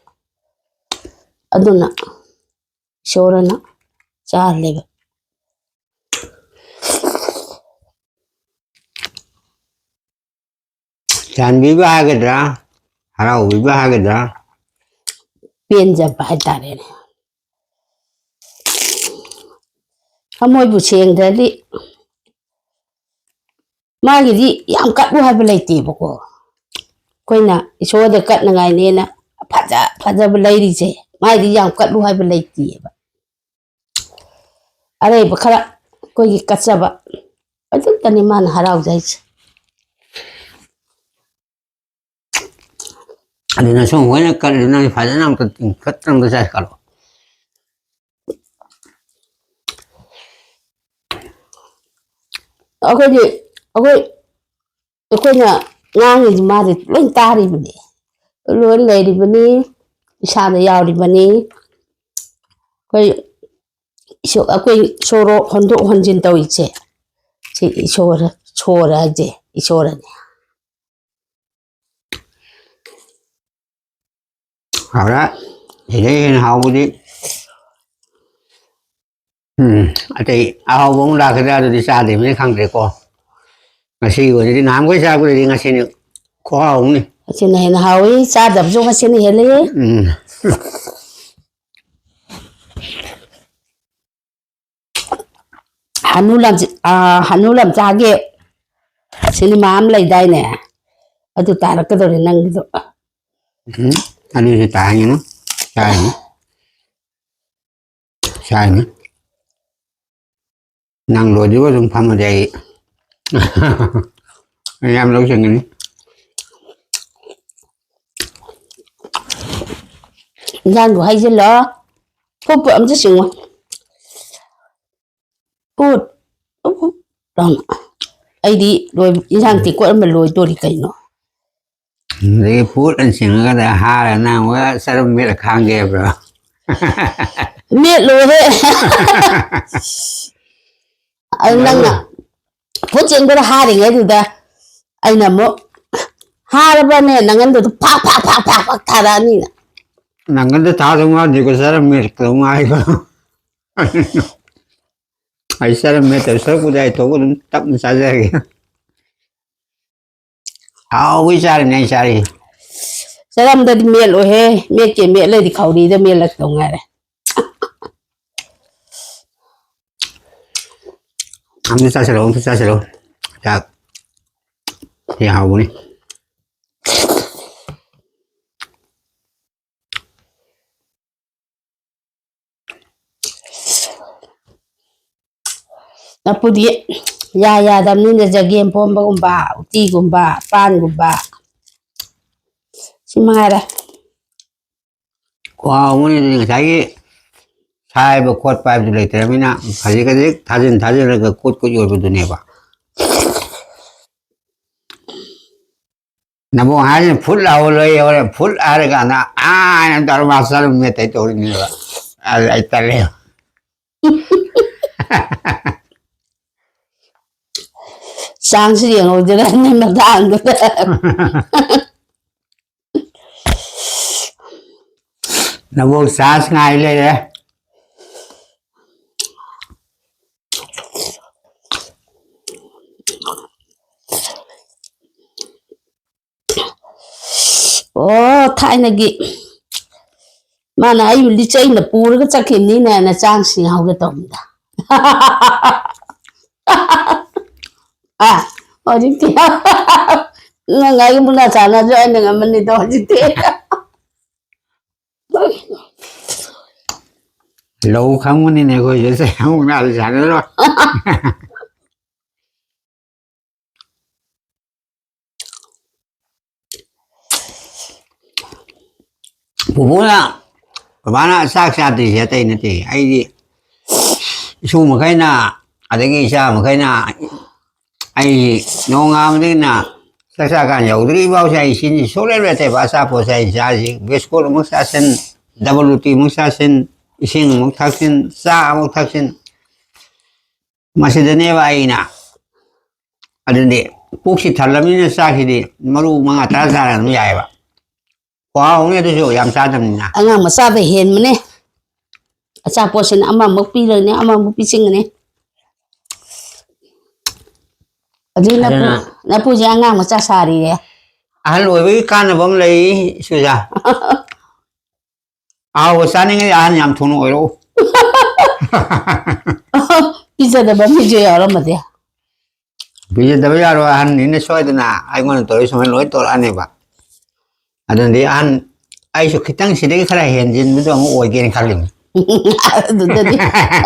ꯑꯗꯨꯅ ꯏꯁꯣꯔꯅ ꯆꯥꯍꯜꯂꯦꯕ꯫ ꯆꯥꯟꯕꯤꯕ ꯍꯥꯏꯒꯗ꯭ꯔꯥ, ꯍꯔꯥꯎꯕꯤꯕ ꯍꯥꯏꯒꯗ꯭ꯔꯥ? ꯄꯦꯟꯖꯕ ꯍꯥꯏꯇꯥꯔꯦꯅꯦ꯫ ꯊꯃꯣꯏꯕꯨ ꯁꯦꯡꯗ꯭ꯔꯗꯤ ꯃꯥꯒꯤꯗꯤ ꯌꯥꯝ ꯀꯠꯂꯨ ꯍꯥꯏꯕ ꯂꯩꯇꯦꯕꯀꯣ꯫ ꯑꯩꯈꯣꯏꯅ ꯏꯁꯣꯔꯗ ꯀꯠꯅꯉꯥꯏꯅꯦꯅ ꯐꯖ ꯐꯖꯕ ꯂꯩꯔꯤꯁꯦ, ꯃꯥꯒꯤꯗꯤ ꯌꯥꯝ ꯀꯠꯂꯨ ꯍꯥꯏꯕ ꯂꯩꯇꯦꯕ꯫ ꯑꯔꯩꯕ ꯈꯔ ꯑꯩꯈꯣꯏꯒꯤ ꯀꯠꯆꯕ, ꯑꯗꯨꯇꯅꯤ ꯃꯥꯅ ꯍꯔꯥꯎꯖꯩꯁꯦ꯫ ꯑꯗꯨꯅ ꯁꯨꯝ ꯍꯣꯏꯅ ꯀꯠꯂꯤꯗꯨꯅ ꯐꯖꯅ ꯑꯝꯇ ꯇꯤꯡꯈꯠꯇꯅ ꯑꯝꯇ ꯆꯥꯏ ꯀꯠꯂꯣ꯫ ꯑꯩꯈꯣꯏꯗꯤ, ꯑꯩꯈꯣꯏ, ꯑꯩꯈꯣꯏꯅ ꯉꯥꯡꯉꯤꯁꯤ ꯃꯥꯗꯤ ꯂꯣꯏ ꯇꯥꯔꯤꯕꯅꯤ, ꯂꯣꯏ ꯂꯩꯔꯤꯕꯅꯤ, ꯏꯁꯥꯗ ꯌꯥꯎꯔꯤꯕꯅꯤ꯫ ꯑꯩꯈꯣꯏ ꯏꯁꯣ-, ꯑꯩꯈꯣꯏ ꯁꯣꯔꯣ ꯍꯣꯟꯗꯣꯛ ꯍꯣꯟꯖꯤꯟ ꯇꯧꯔꯤꯁꯦ, ꯁꯤ ꯏꯁꯣꯔ, ꯁꯣꯔ ꯍꯥꯏꯁꯦ ꯏꯁꯣꯔꯅꯤ꯫ ꯍꯥꯎꯔꯦ꯫ ꯁꯤꯗꯩ ꯍꯦꯟꯅ ꯍꯥꯎꯕꯗꯤ, ꯎꯝ, ꯑꯇꯩ ꯑꯍꯥꯎꯕ ꯑꯃꯨꯛ ꯂꯥꯛꯀꯗ꯭ꯔꯥ ꯑꯗꯨꯗꯤ ꯆꯥꯗ꯭ꯔꯤꯕꯅꯤꯅ ꯈꯪꯗ꯭ꯔꯦꯀꯣ꯫ ꯉꯁꯤꯒꯤ ꯑꯣꯏꯅꯗꯤ ꯅꯍꯥꯟꯈꯣꯏ ꯆꯥꯕꯗꯩꯗꯤ ꯉꯁꯤꯅ ꯈꯨꯍꯥꯎ ꯑꯃꯅꯤ꯫ ꯉꯁꯤꯅ ꯍꯦꯟꯅ ꯍꯥꯎꯏ, ꯆꯥꯗꯕꯁꯨ ꯉꯁꯤꯅ ꯍꯦꯜꯂꯤ꯫ ꯎꯝ꯫ ꯍꯅꯨ ꯂꯝ-, ꯑꯥ, ꯍꯅꯨ ꯂꯝꯆꯥꯒꯤ ꯁꯤꯅꯦꯃꯥ ꯑꯃ ꯂꯩꯗꯥꯏꯅꯦ? ꯑꯗꯨ ꯇꯥꯔꯛꯀꯗꯧꯔꯦ ꯅꯪꯒꯤꯗꯣ꯫ ꯎꯝ, ꯑꯅꯤꯁꯤ ꯇꯥꯍꯟꯒꯅꯨ꯫ ꯆꯥꯏꯅꯤ꯫ ꯆꯥꯏꯅꯤ꯫ ꯅꯪ ꯂꯣꯏꯗ꯭ꯔꯤꯕ ꯑꯗꯨꯝ ꯐꯝꯃꯗꯤ ꯑꯩ ꯌꯥꯝ ꯂꯧꯁꯤꯟꯒꯅꯤ꯫ ꯏꯟꯖꯥꯡꯗꯣ ꯍꯩꯖꯤꯜꯂꯣ꯫ ꯐꯨꯠ ꯐꯨꯠ ꯑꯝꯇ ꯆꯤꯡꯉꯣ꯫ ꯐꯨꯠ꯫ ꯐꯨꯠ ꯂꯥꯎꯅ꯫ ꯑꯩꯗꯤ ꯂꯣꯏ-, ꯏꯟꯖꯥꯡ ꯇꯦꯡꯀꯣꯠ ꯑꯃ ꯂꯣꯏꯗꯣꯔꯤ ꯀꯩꯅꯣ꯫ ꯑꯗꯒꯤ ꯐꯨꯠ ꯑꯅ ꯆꯤꯡꯉꯒ ꯍꯥꯔ ꯅꯪ ꯑꯃꯨꯛ ꯆꯔꯝ ꯃꯦꯠꯂ ꯈꯥꯡꯒꯦ ꯍꯥꯏꯕ꯭ꯔꯣ? ꯃꯦꯠꯂꯣꯏꯍꯦ꯫ ꯑꯗꯨ ꯅꯪꯅ ꯐꯨꯠ ꯆꯦꯟꯕꯗ ꯍꯥꯔꯤꯉꯩꯗꯨꯗ ꯑꯩꯅ ꯑꯃꯨꯛ ꯍꯥꯔꯕꯅꯦ ꯅꯪꯒꯟꯗꯨꯗ ꯐꯥꯛ, ꯐꯥꯛ, ꯐꯥꯛ, ꯐꯥꯛ, ꯐꯥꯛ ꯊꯥꯔꯛꯑꯅꯤꯅ꯫ ꯅꯪꯒꯟꯗ ꯊꯥꯗꯧ ꯃꯥꯟꯗꯦꯀꯣ, ꯆꯔꯝ ꯃꯦꯠꯀꯗꯧ ꯃꯥꯜꯂꯤꯀꯣ꯫ ꯑꯩ ꯆꯔꯝ ꯃꯦꯠꯇꯧ ꯁꯔꯨꯛꯄꯨꯗꯤ ꯑꯩ ꯊꯣꯛꯄ ꯑꯗꯨꯝ ꯇꯞꯅ ꯆꯥꯖꯔꯒꯦ꯫ ꯍꯥꯎꯕꯩ ꯆꯥꯔꯤꯅꯦ ꯑꯩ ꯆꯥꯔꯤꯁꯦ꯫ ꯆꯔꯝꯗꯗꯤ ꯃꯦꯠꯂꯣꯏꯍꯦ꯫ ꯃꯦꯠꯀꯦ ꯃꯦꯠꯂꯗꯤ ꯈꯧꯔꯤꯗ ꯃꯦꯠꯂꯛꯇꯧ ꯉꯥꯏꯔꯦ꯫ ꯑꯝꯇ ꯆꯥꯁꯤꯜꯂꯣ, ꯑꯝꯇ ꯆꯥꯁꯤꯜꯂꯣ꯫ ꯆꯥꯛ꯫ ꯁꯤ ꯍꯥꯎꯕꯅꯤ꯫ ꯂꯐꯨꯗꯤ ꯌꯥ ꯌꯥꯗꯕꯅꯤꯅ ꯆꯒꯦꯝ ꯄꯣꯝꯕꯒꯨꯝꯕ, ꯎꯇꯤꯒꯨꯝꯕ, ꯄꯥꯟꯒꯨꯝꯕ, ꯁꯤ ꯃꯉꯥꯏꯔꯦ꯫ ꯈꯨꯍꯥꯎ ꯑꯃꯅꯤ ꯑꯗꯨꯗꯤ꯫ ꯉꯁꯥꯏꯒꯤ ꯁꯥꯏꯕ ꯈꯣꯠꯄ ꯍꯥꯏꯕꯗꯨ ꯂꯩꯇ꯭ꯔꯕꯅꯤꯅ ꯈꯖꯤꯛ ꯈꯖꯤꯛ ꯊꯥꯖꯤꯟ ꯊꯥꯖꯤꯜꯂꯒ ꯀꯨꯠ ꯀꯨꯠ ꯌꯣꯠꯄꯗꯨꯅꯦꯕ꯫ ꯅꯕꯨꯡ ꯍꯥꯏꯁꯤꯅ ꯐꯨꯠ ꯂꯥꯎꯕ ꯂꯣꯏ ꯌꯧꯔꯦ, ꯐꯨꯠ ꯍꯥꯏꯔꯀꯥꯟꯗ ꯑꯥ ꯍꯥꯏꯅ ꯇꯧꯔ ꯃꯥ ꯆꯔꯨ ꯃꯦꯠꯇꯩ ꯇꯧꯔꯤꯅꯦꯕ꯫ ꯑꯗꯨ ꯑꯩ ꯇꯜꯂꯦ꯫ ꯆꯥꯡꯁꯨ ꯌꯦꯡꯍꯧꯗꯅ ꯃꯇꯥꯡꯗꯨꯗ꯫ ꯅꯕꯨꯡ ꯆꯥꯟꯁ ꯉꯥꯏ ꯂꯩꯔꯦ꯫ ꯑꯣ, ꯊꯥꯏꯅꯒꯤ ꯃꯥꯅ ꯑꯩꯕꯨ ꯂꯤꯆꯩꯅ ꯄꯨꯔꯒ ꯆꯠꯈꯤꯕꯅꯤꯅꯦꯅ ꯆꯥꯡ ꯁꯤꯡꯍꯧꯒꯦ ꯇꯧꯕꯅꯤꯗ꯫ ꯑ, ꯍꯧꯖꯤꯛꯇꯤ ꯅꯪ ꯑꯩ ꯃꯨꯛꯅꯥ ꯁꯥꯟꯅꯁꯨ ꯑꯩꯅ ꯉꯝꯃꯅꯤꯗꯣ ꯍꯧꯖꯤꯛꯇꯤ꯫ ꯂꯧ ꯈꯪꯕꯅꯤꯅꯦ ꯑꯩꯈꯣꯏꯁꯦ, ꯁꯦ ꯃꯨꯛꯅꯥꯗꯤ ꯁꯥꯟꯅꯔꯣꯏ꯫ ꯄꯨꯄꯨꯅ, ꯕꯕꯥꯅ ꯆꯥꯛ ꯆꯥꯗ꯭ꯔꯤꯁꯦ ꯑꯇꯩ ꯅꯠꯇꯦ꯫ ꯑꯩꯗꯤ ꯏꯁꯨ ꯃꯈꯩꯅ, ꯑꯗꯒꯤ ꯏꯆꯥ ꯃꯈꯩꯅ, ꯑꯩ ꯅꯣꯡꯉꯥꯟꯕꯗꯒꯤꯅ ꯆꯥꯛ ꯆꯥꯀꯥꯟ ꯌꯧꯗ꯭ꯔꯤꯐꯥꯎꯁꯦ ꯑꯩ ꯁꯤꯅꯤ ꯁꯨꯡꯂꯦꯞ ꯂꯦꯞꯇꯦꯕ꯫ ꯑꯆꯥꯄꯣꯠꯁꯦ ꯑꯩ ꯆꯥꯔꯤꯁꯤ, ꯕꯤꯁꯀꯨꯠ ꯑꯃꯨꯛ ꯆꯥꯁꯤꯟ, ꯗꯕꯜ ꯔꯨꯇꯤ ꯑꯃꯨꯛ ꯆꯥꯁꯤꯟ, ꯏꯁꯤꯡ ꯑꯃꯨꯛ ꯊꯛꯆꯤꯟ, ꯆꯥ ꯑꯃꯨꯛ ꯊꯛꯆꯤꯟ꯫ ꯃꯁꯤꯗꯅꯦꯕ ꯑꯩꯅ, ꯑꯗꯨꯗꯤ ꯄꯨꯛꯁꯤ ꯊꯜꯂꯕꯅꯤꯅ ꯆꯥꯛꯁꯤꯗꯤ ꯃꯔꯨ ꯃꯉꯥ ꯇꯔꯥ ꯆꯥꯔ ꯑꯗꯨꯝ ꯌꯥꯏꯑꯕ꯫ ꯈꯨꯍꯥꯎ ꯑꯃꯅꯦ ꯑꯗꯨꯁꯨ, ꯌꯥꯝ ꯆꯥꯗꯕꯅꯤꯅ꯫ ꯑꯉꯥꯡ ꯃꯆꯥꯗ ꯍꯦꯟꯕꯅꯦ꯫ ꯑꯆꯥꯄꯣꯠꯁꯤꯅ ꯑꯃꯃꯨꯛ ꯄꯤꯔꯅꯤ, ꯑꯃꯃꯨꯛ ꯄꯤꯁꯤꯟꯒꯅꯤ꯫ ꯑꯗꯨ ꯅꯄꯨ-, ꯑꯗꯨꯅ ꯅꯄꯨꯁꯦ ꯑꯉꯥꯡ ꯃꯆꯥ ꯁꯥꯔꯤꯌꯦ꯫ ꯑꯍꯜ ꯑꯣꯏꯕꯒꯤ ꯀꯥꯟꯅꯕ ꯑꯃ ꯂꯩ, ꯁꯨꯖꯥ꯫ ꯑꯍꯥꯎꯕ ꯆꯥꯅꯤꯡꯉꯗꯤ ꯑꯍꯟ ꯌꯥꯝ ꯊꯨꯅ ꯑꯣꯏꯔꯛꯎ꯫ ꯄꯤꯖꯗꯕ ꯃꯤꯁꯨ ꯌꯥꯎꯔꯝꯃꯗꯤ꯫ ꯄꯤꯖꯗꯕ ꯌꯥꯔꯣꯏ, ꯑꯍꯟꯅꯤꯅ ꯁꯣꯏꯗꯅ ꯑꯩꯉꯣꯟꯗ ꯇꯧꯔꯤ ꯁꯨꯃꯥꯏꯅ ꯂꯣꯏ ꯇꯧꯔꯛꯑꯅꯦꯕ꯫ ꯑꯗꯨꯅꯗꯤ ꯑꯍꯟ, ꯑꯩꯁꯨ ꯈꯤꯇꯪ ꯁꯤꯗꯒꯤ ꯈꯔ ꯍꯦꯟꯖꯤꯟꯕꯗꯣ ꯑꯃꯨꯛ ꯑꯣꯏꯒꯦꯅ ꯈꯜꯂꯤꯅꯤ꯫ ꯑꯗꯨꯗꯗꯤ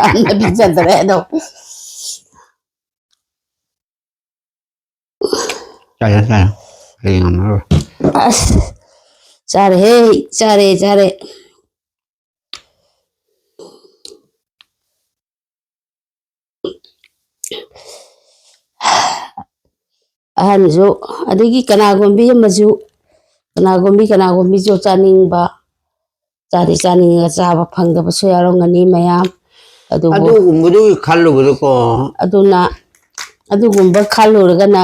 ꯑꯍꯟꯅ ꯄꯤꯖꯗ꯭ꯔꯦ ꯑꯗꯣ꯫ ꯆꯥꯔꯦ, ꯆꯥꯔꯦ꯫ ꯑꯩ ꯉꯝꯃꯔꯣꯏ꯫ ꯑꯁ, ꯆꯥꯔꯦꯍꯦ, ꯆꯥꯔꯦ, ꯆꯥꯔꯦ꯫ ꯑꯍꯟꯁꯨ, ꯑꯗꯒꯤ ꯀꯅꯥꯒꯨꯝꯕꯤ ꯑꯃꯁꯨ, ꯀꯅꯥꯒꯨꯝꯕꯤ, ꯀꯅꯥꯒꯨꯝꯕꯤꯁꯨ ꯆꯥꯅꯤꯡꯕ, ꯆꯥꯗꯤ ꯆꯥꯅꯤꯡꯉꯒ ꯆꯥꯕ ꯐꯪꯗꯕꯁꯨ ꯌꯥꯎꯔꯝꯒꯅꯤ ꯃꯌꯥꯝ꯫ ꯑꯗꯨꯕꯨ ꯑꯗꯨꯒꯨꯝꯕꯗꯨꯒꯤ ꯈꯜꯂꯨꯕꯗꯀꯣ꯫ ꯑꯗꯨꯅ ꯑꯗꯨꯒꯨꯝꯕ ꯈꯜꯂꯨꯔꯒꯅ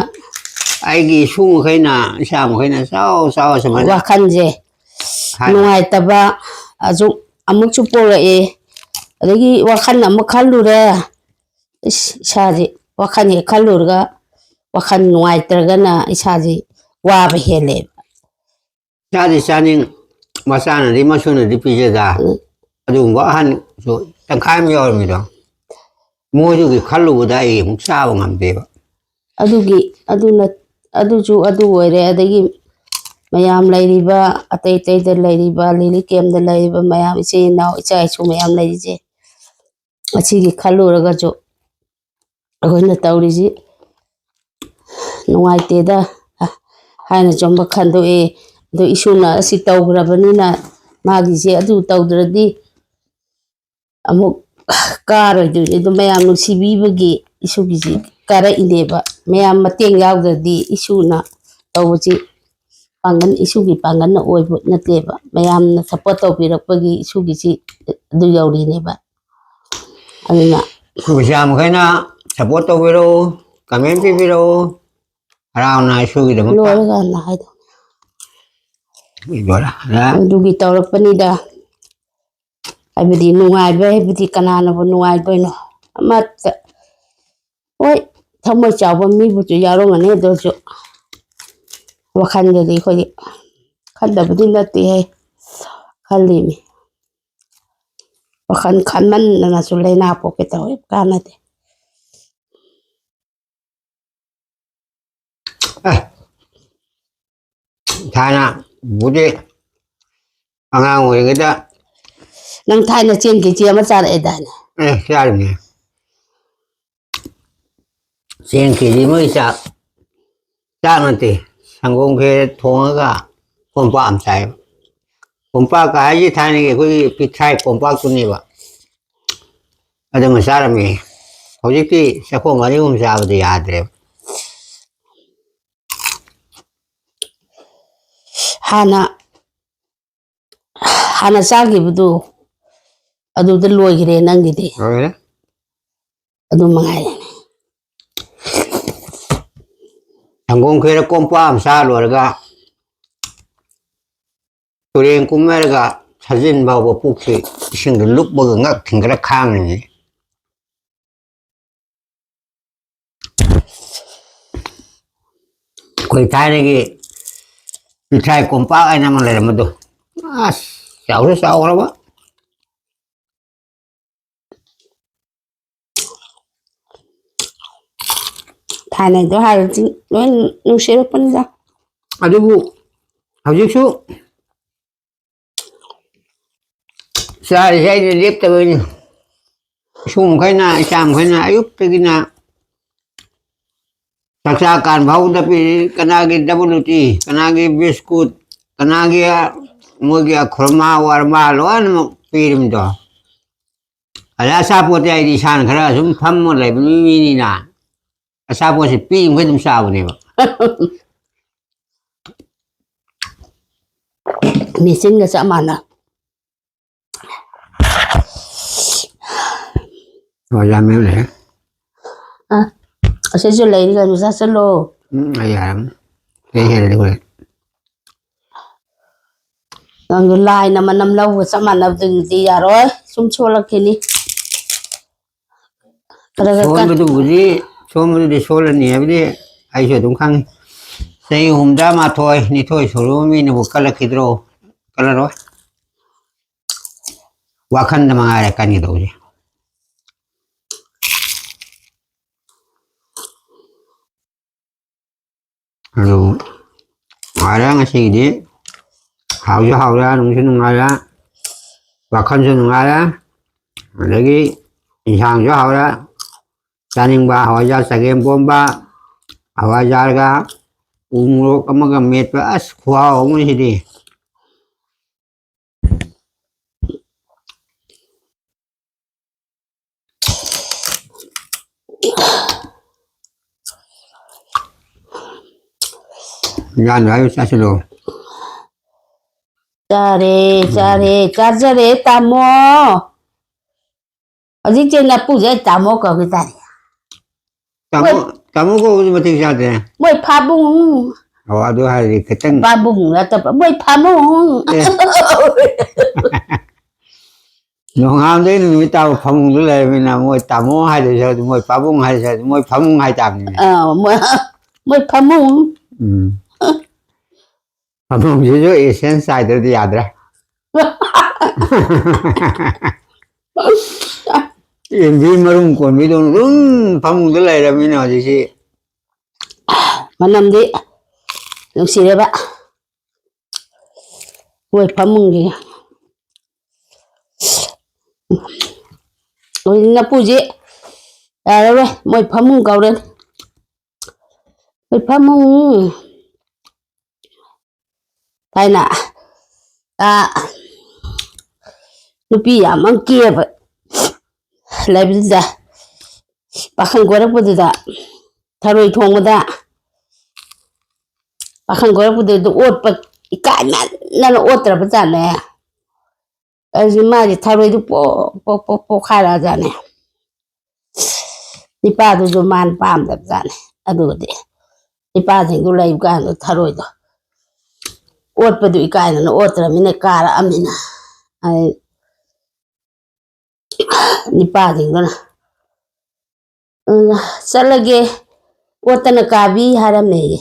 ꯑꯩꯒꯤ ꯏꯁꯨ ꯃꯈꯩꯅ, ꯏꯆꯥ ꯃꯈꯩꯅ ꯆꯥꯎ, ꯆꯥꯎ ꯁꯨꯃꯥꯏꯅ ꯋꯥꯈꯜꯁꯦ ꯍꯥꯏ꯫ ꯅꯨꯡꯉꯥꯏꯇꯕ ꯑꯁꯨꯛ ꯑꯃꯨꯛꯁꯨ ꯄꯣꯛꯂꯛꯑꯦ꯫ ꯑꯗꯒꯤ ꯋꯥꯈꯜ ꯑꯃꯨꯛ ꯈꯜꯂꯨꯔꯦ꯫ ꯏꯁ-, ꯏꯁꯥꯁꯦ ꯋꯥꯈꯜ ꯍꯦꯛ ꯈꯜꯂꯨꯔꯒ ꯋꯥꯈꯜ ꯅꯨꯡꯉꯥꯏꯇ꯭ꯔꯒꯅ ꯏꯁꯥꯁꯦ ꯋꯥꯕ ꯍꯦꯜꯂꯦꯕ꯫ ꯆꯥꯗꯤ ꯆꯥꯅꯤꯡ, ꯃꯆꯥꯅꯗꯤ ꯃꯁꯨꯅꯗꯤ ꯄꯤꯖꯗ꯫ ꯎꯝ꯫ ꯑꯗꯨꯒꯨꯝꯕ ꯑꯍꯟꯁꯨ ꯇꯪꯈꯥꯏ ꯑꯃ ꯌꯥꯎꯔꯝꯃꯤꯗꯣ꯫ ꯃꯣꯏꯗꯨꯒꯤ ꯈꯜꯂꯨꯕꯗ ꯑꯩ ꯑꯃꯨꯛ ꯆꯥꯕ ꯉꯝꯗꯦꯕ꯫ ꯑꯗꯨꯒꯤ, ꯑꯗꯨꯅ, ꯑꯗꯨꯁꯨ ꯑꯗꯨ ꯑꯣꯏꯔꯦ꯫ ꯑꯗꯒꯤ ꯃꯌꯥꯝ ꯂꯩꯔꯤꯕ, ꯑꯇꯩ ꯑꯇꯩꯗ ꯂꯩꯔꯤꯕ, ꯂꯤꯂꯤ ꯀꯦꯝꯗ ꯂꯩꯔꯤꯕ ꯃꯌꯥꯝ, ꯏꯆꯤꯟ ꯏꯅꯥꯎ, ꯏꯆꯥ ꯏꯁꯨ ꯃꯌꯥꯝ ꯂꯩꯔꯤꯁꯦ, ꯑꯁꯤꯒꯤ ꯈꯜꯂꯨꯔꯒꯁꯨ ꯑꯩꯈꯣꯏꯅ ꯇꯧꯔꯤꯁꯤ ꯅꯨꯡꯉꯥꯏꯇꯦꯗ ꯍꯥꯏꯅꯁꯨ ꯑꯃ ꯈꯟꯗꯣꯛꯑꯦ꯫ ꯑꯗꯣ ꯏꯁꯨꯅ ꯑꯁꯤ ꯇꯧꯈ꯭ꯔꯕꯅꯤꯅ ꯃꯥꯒꯤꯁꯦ ꯑꯗꯨ ꯇꯧꯗ꯭ꯔꯗꯤ ꯑꯃꯨꯛ ꯀꯥꯔꯣꯏꯗꯣꯏꯅꯤ꯫ ꯑꯗꯨ ꯃꯌꯥꯝ ꯅꯨꯡꯁꯤꯕꯤꯕꯒꯤ ꯏꯁꯨꯒꯤꯁꯤ ꯀꯥꯔꯛꯏꯅꯦꯕ꯫ ꯃꯌꯥꯝ ꯃꯇꯦꯡ ꯌꯥꯎꯗ꯭ꯔꯗꯤ ꯏꯁꯨꯅ ꯇꯧꯕꯁꯤ ꯄꯥꯡꯒꯜ, ꯏꯁꯨꯒꯤ ꯄꯥꯡꯒꯜꯅ ꯑꯣꯏꯕ ꯅꯠꯇꯦꯕ꯫ ꯃꯌꯥꯝꯅ ꯁꯞꯄꯣꯔꯠ ꯇꯧꯕꯤꯔꯛꯄꯒꯤ ꯏꯁꯨꯒꯤꯁꯤ ꯑꯗꯨ ꯌꯧꯔꯤꯅꯦꯕ꯫ ꯑꯗꯨꯅ ꯑꯩꯈꯣꯏ ꯃꯆꯥ ꯃꯈꯩꯅ ꯁꯞꯄꯣꯔꯠ ꯇꯧꯕꯤꯔꯛꯎ, ꯀꯃꯦꯟ ꯄꯤꯕꯤꯔꯛꯎ꯫ ꯍꯔꯥꯎꯅ ꯏꯁꯨꯒꯤꯗꯃꯛꯇ ꯂꯣꯏꯔꯀꯥꯟꯗ ꯍꯥꯏꯗꯣ꯫ ꯂꯣꯏꯔꯦ꯫ ꯑꯗꯨꯒꯤ ꯇꯧꯔꯛꯄꯅꯤꯗ꯫ ꯍꯥꯏꯕꯗꯤ ꯅꯨꯡꯉꯥꯏꯕ ꯍꯥꯏꯕꯗꯤ ꯀꯅꯥꯅꯕꯨ ꯅꯨꯡꯉꯥꯏꯗꯣꯏꯅꯣ? ꯑꯃꯠꯇ꯫ ꯍꯣꯏ, ꯊꯃꯣꯏ ꯆꯥꯎꯕ ꯃꯤꯕꯨꯁꯨ ꯌꯥꯎꯔꯝꯒꯅꯤ, ꯑꯗꯨ ꯑꯣꯏꯔꯁꯨ ꯋꯥꯈꯜꯗꯗꯤ ꯑꯩꯈꯣꯏꯗꯤ ꯈꯟꯗꯕꯗꯤ ꯅꯠꯇꯦꯍꯦ, ꯈꯜꯂꯤꯅꯤ꯫ ꯋꯥꯈꯜ ꯈꯟꯃꯟꯗꯅꯁꯨ ꯂꯥꯏꯅꯥ ꯄꯣꯛꯀꯦ ꯇꯧꯋꯦ, ꯀꯥꯟꯅꯗꯦ꯫ ꯑꯦ, ꯊꯥꯏꯅꯕꯨꯗꯤ ꯑꯉꯥꯡ ꯑꯣꯏꯔꯤꯉꯩꯗ ꯅꯪ ꯊꯥꯏꯅ ꯆꯦꯡ ꯀꯦꯖꯤ ꯑꯃ ꯆꯥꯔꯛꯑꯦꯗꯥꯏꯅꯦ? ꯑꯦ, ꯆꯥꯔꯤꯅꯦ꯫ ꯆꯦꯡ ꯀꯦꯖꯤ ꯑꯃꯒꯤ ꯆꯥꯛ, ꯆꯥꯛ ꯅꯠꯇꯦ, ꯁꯪꯒꯣꯝ ꯈꯦꯔ ꯊꯣꯡꯉꯒ ꯀꯣꯝꯄꯥꯛ ꯑꯃ ꯆꯥꯏꯕ꯫ ꯀꯣꯝꯄꯥꯛꯀ ꯍꯥꯏꯁꯦ ꯊꯥꯏꯅꯒꯤ ꯑꯩꯈꯣꯏꯒꯤ ꯄꯤꯊ꯭ꯔꯥꯏ ꯀꯣꯝꯄꯥꯛꯇꯨꯅꯦꯕ꯫ ꯑꯗꯨꯃ ꯆꯥꯔꯝꯃꯤ꯫ ꯍꯧꯖꯤꯛꯇꯤ ꯆꯥꯛꯈꯣꯝ ꯑꯅꯤ ꯑꯍꯨꯝ ꯆꯥꯕꯗꯤ ꯌꯥꯗ꯭ꯔꯦꯕ꯫ ꯍꯥꯟꯅ, ꯍꯥꯟꯅ ꯆꯥꯈꯤꯕꯗꯨ ꯑꯗꯨꯗ ꯂꯣꯏꯈ꯭ꯔꯦ ꯅꯪꯒꯤꯗꯤ꯫ ꯂꯣꯏꯔꯦ꯫ ꯑꯗꯨ ꯃꯉꯥꯏꯔꯦꯅꯦ꯫ ꯁꯪꯒꯣꯝ ꯈꯦꯔ ꯀꯣꯝꯄꯥꯛ ꯑꯃ ꯆꯥ ꯂꯣꯏꯔꯒ ꯇꯨꯔꯦꯟ ꯀꯨꯝꯃꯔꯒ ꯁꯥꯖꯤꯟ ꯐꯥꯎꯕ ꯄꯨꯛꯁꯤ ꯏꯁꯤꯡꯗ ꯂꯨꯞꯄꯒ ꯉꯛ ꯊꯤꯡꯒꯠꯂ ꯈꯥꯡꯉꯤꯅꯤ꯫ ꯑꯩꯈꯣꯏ ꯊꯥꯏꯅꯒꯤ ꯄꯤꯊ꯭ꯔꯥꯏ ꯀꯣꯝꯄꯥꯛ ꯍꯥꯏꯅ ꯑꯃ ꯂꯩꯔꯝꯕꯗꯣ, ꯑꯁ, ꯆꯥꯎꯁꯨ ꯆꯥꯎꯈ꯭ꯔꯕ꯫ ꯊꯥꯏꯅꯗꯣ ꯍꯥꯏꯔꯗꯤ ꯂꯣꯏ ꯅꯨꯡꯁꯤꯔꯛꯄꯅꯤꯗ꯫ ꯑꯗꯨꯕꯨ ꯍꯧꯖꯤꯛꯁꯨ ꯆꯥꯔꯤꯁꯦ ꯑꯩꯅ ꯂꯦꯞꯇꯕꯩꯅꯤ꯫ ꯏꯁꯨꯡ ꯃꯈꯩꯅ, ꯏꯆꯥ ꯃꯈꯩꯅ ꯑꯌꯨꯛꯇꯒꯤꯅ ꯆꯥꯛꯆꯥ ꯀꯥꯟ ꯐꯥꯎꯗ ꯄꯤꯔꯤ꯫ ꯀꯅꯥꯒꯤ ꯗꯕꯜ ꯂꯨꯇꯤ, ꯀꯅꯥꯒꯤ ꯕꯤꯁꯀꯨꯠ, ꯀꯅꯥꯒꯤ ꯃꯣꯏꯒꯤ ꯈꯨꯔꯃꯥ ꯋꯥꯔꯃꯥ ꯂꯣꯏꯅꯃꯛ ꯄꯤꯔꯤꯕꯗꯣ꯫ ꯑꯗ ꯑꯆꯥꯄꯣꯠꯇꯤ ꯑꯩꯗꯤ ꯏꯁꯥꯅ ꯈꯔ ꯁꯨꯝ ꯐꯝꯃ ꯂꯩꯕ ꯃꯤꯅꯤꯅ ꯑꯆꯥꯄꯣꯠꯁꯦ ꯄꯤꯔꯤꯕ ꯃꯈꯩ ꯑꯗꯨꯝ ꯆꯥꯕꯅꯦꯕ꯫ ꯃꯦꯆꯤꯟꯒ ꯆꯞ ꯃꯥꯟꯅ꯫ ꯑꯣ, ꯌꯥꯝ ꯂꯩ꯫ ꯑ, ꯑꯁꯤꯁꯨ ꯂꯩꯔꯤ ꯀꯩꯅꯣ, ꯆꯥꯁꯤꯜꯂꯣ꯫ ꯎꯝ, ꯑꯩ ꯌꯥꯔꯝ-, ꯑꯩ ꯍꯦꯜꯂꯦ ꯍꯣꯔꯦꯟ꯫ ꯅꯪꯗꯣ ꯂꯥꯏꯅ ꯃꯅꯝ ꯂꯧꯕ ꯆꯞ ꯃꯥꯟꯅꯕꯗꯨꯗꯤ ꯌꯥꯔꯣꯏ, ꯁꯨꯝ ꯁꯣꯛꯂꯛꯈꯤꯅꯤ꯫ ꯈꯔ ꯈꯔ ꯀꯟ- ꯁꯣꯟꯕꯗꯨꯕꯨꯗꯤ, ꯁꯣꯟꯕꯗꯨꯗꯤ ꯁꯣꯜꯂꯅꯤ ꯍꯥꯏꯕꯗꯤ ꯑꯩꯁꯨ ꯑꯗꯨꯝ ꯈꯪꯉꯤ꯫ ꯆꯍꯤ ꯍꯨꯝꯗ꯭ꯔꯥ ꯃꯥꯊꯣꯏ, ꯅꯤꯊꯣꯏ ꯁꯨꯔꯕ ꯃꯤꯅꯕꯨ ꯀꯜꯂꯛꯈꯤꯗ꯭ꯔꯣ? ꯀꯜꯂꯔꯣꯏ꯫ ꯋꯥꯈꯟꯗ ꯃꯉꯥꯏꯔꯦ ꯀꯟꯒꯗꯧꯕꯁꯦ꯫ ꯑꯗꯨ ꯅꯨꯡꯉꯥꯏꯔꯦ ꯉꯁꯤꯒꯤꯗꯤ꯫ ꯍꯥꯎꯁꯨ ꯍꯥꯎꯔꯦ, ꯅꯨꯡꯁꯨ ꯅꯨꯡꯉꯥꯏꯔꯦ, ꯋꯥꯈꯜꯁꯨ ꯅꯨꯡꯉꯥꯏꯔꯦ, ꯑꯗꯒꯤ ꯏꯟꯁꯥꯡꯁꯨ ꯍꯥꯎꯔꯦ꯫ ꯆꯥꯅꯤꯡꯕ ꯍꯋꯥꯏꯖꯥꯔ ꯆꯒꯦꯝ ꯄꯣꯝꯕ, ꯍꯋꯥꯏꯖꯥꯔꯒ ꯎ ꯃꯣꯔꯣꯛ ꯑꯃꯒ ꯃꯦꯠꯄ, ꯑꯁ, ꯈꯨꯍꯥꯎ ꯑꯃꯅꯤ ꯁꯤꯗꯤ꯫ ꯌꯥꯗ꯭ꯔꯣ? ꯍꯥꯏꯌꯨ, ꯆꯥꯁꯤꯜꯂꯣ꯫ ꯆꯥꯔꯦ, ꯎꯝ꯫ ꯆꯥꯔꯦ, ꯆꯥꯖꯔꯦ, ꯇꯥꯃꯣ꯫ ꯍꯧꯖꯤꯛꯁꯦ ꯅꯄꯨꯁꯦ ꯇꯥꯃꯣ ꯀꯧꯒꯦ ꯇꯥꯔꯦ꯫ ꯇꯥꯃꯣ, ꯍꯣꯏ꯫ ꯇꯥꯃꯣ ꯀꯧꯕꯗꯤ ꯃꯇꯤꯛ ꯆꯥꯗꯦ꯫ ꯃꯣꯏ ꯐꯥꯕꯨꯡ꯫ ꯑꯣ, ꯑꯗꯨ ꯍꯥꯏꯔꯗꯤ ꯈꯤꯇꯪ ꯄꯥꯕꯨꯡ ꯅꯠꯇꯕ, ꯃꯣꯏ ꯐꯥꯕꯨꯡ꯫ ꯑꯦ꯫ ꯅꯣꯡꯉꯥꯟꯕꯗꯩ ꯅꯨꯃꯤꯠ ꯇꯥꯕ ꯐꯃꯨꯡꯗ ꯂꯩꯔꯕꯅꯤꯅ ꯃꯣꯏ ꯇꯥꯃꯣ ꯍꯥꯏꯗꯣꯏ ꯁꯔꯨꯛ ꯃꯣꯏ ꯄꯥꯕꯨꯡ ꯍꯥꯏꯗꯣꯏ ꯁꯔꯨꯛ ꯃꯣꯏ ꯐꯃꯨꯡ ꯍꯥꯏꯇꯥꯕꯅꯤꯅꯦ꯫ ꯑꯥ, ꯃꯣꯏ, ꯃꯣꯏ ꯐꯃꯨꯡ꯫ ꯎꯝ꯫ ꯐꯃꯨꯡꯁꯤꯁꯨ essence ꯆꯥꯏꯗ꯭ꯔꯗꯤ ꯌꯥꯗ꯭ꯔꯦ꯫ ꯑꯦꯝꯕꯤ ꯃꯔꯨꯝ ꯀꯣꯟꯕꯤꯗꯧꯅ ꯑꯗꯨꯝ ꯐꯃꯨꯡꯗ ꯂꯩꯔꯕꯅꯤꯅ ꯍꯧꯖꯤꯛꯁꯤ꯫ ꯃꯅꯝꯗꯤ ꯅꯨꯡꯁꯤꯔꯦꯕ꯫ ꯃꯣꯏ ꯐꯃꯨꯡꯒꯤ ꯍꯧꯖꯤꯛ ꯅꯄꯨꯁꯤ ꯌꯥꯔꯔꯣꯏ, ꯃꯣꯏ ꯐꯃꯨꯡ ꯀꯧꯔꯅꯤ꯫ ꯃꯣꯏ ꯐꯃꯨꯡ ꯍꯥꯏꯅ, ꯑꯥ, ꯅꯨꯄꯤ ꯌꯥꯝ ꯑꯃ ꯀꯦꯕ ꯂꯩꯕꯗꯨꯗ, ꯄꯥꯈꯪ ꯀꯣꯏꯔꯛꯄꯗꯨꯗ, ꯊꯔꯣꯏ ꯊꯣꯡꯕꯗ, ꯄꯥꯈꯪ ꯀꯣꯏꯔꯛꯄꯗꯨꯗ ꯑꯣꯠꯄ ꯏꯀꯥꯏꯃꯟꯗꯅ ꯑꯣꯠꯇ꯭ꯔꯕꯖꯥꯠꯅꯦ꯫ ꯑꯗꯨ ꯃꯥꯒꯤ ꯊꯔꯣꯏꯗꯨ ꯄꯣꯛ ꯄꯣꯛ ꯄꯣꯛ ꯄꯣꯛꯈꯥꯏꯔꯛꯑꯖꯥꯠꯅꯦ꯫ ꯅꯤꯄꯥꯗꯨꯁꯨ ꯃꯥꯅ ꯄꯥꯝꯗꯕꯖꯥꯠꯅꯦ꯫ ꯑꯗꯨꯒꯗꯤ ꯅꯤꯄꯥꯁꯤꯡꯗꯨ ꯂꯩꯕ ꯀꯥꯟꯗ ꯊꯔꯣꯏꯗꯣ ꯑꯣꯠꯄꯗꯨ ꯏꯀꯥꯏꯗꯅ ꯑꯣꯠꯇ꯭ꯔꯃꯤꯅ ꯀꯥꯔꯛꯑꯃꯤꯅ, ꯑꯩ ꯅꯤꯄꯥꯁꯤꯡꯗꯨꯅ, "ꯎꯝ, ꯆꯠꯂꯒꯦ, ꯑꯣꯠꯇꯅ ꯀꯥꯕꯤ" ꯍꯥꯏꯔꯝꯃꯦꯌꯦ꯫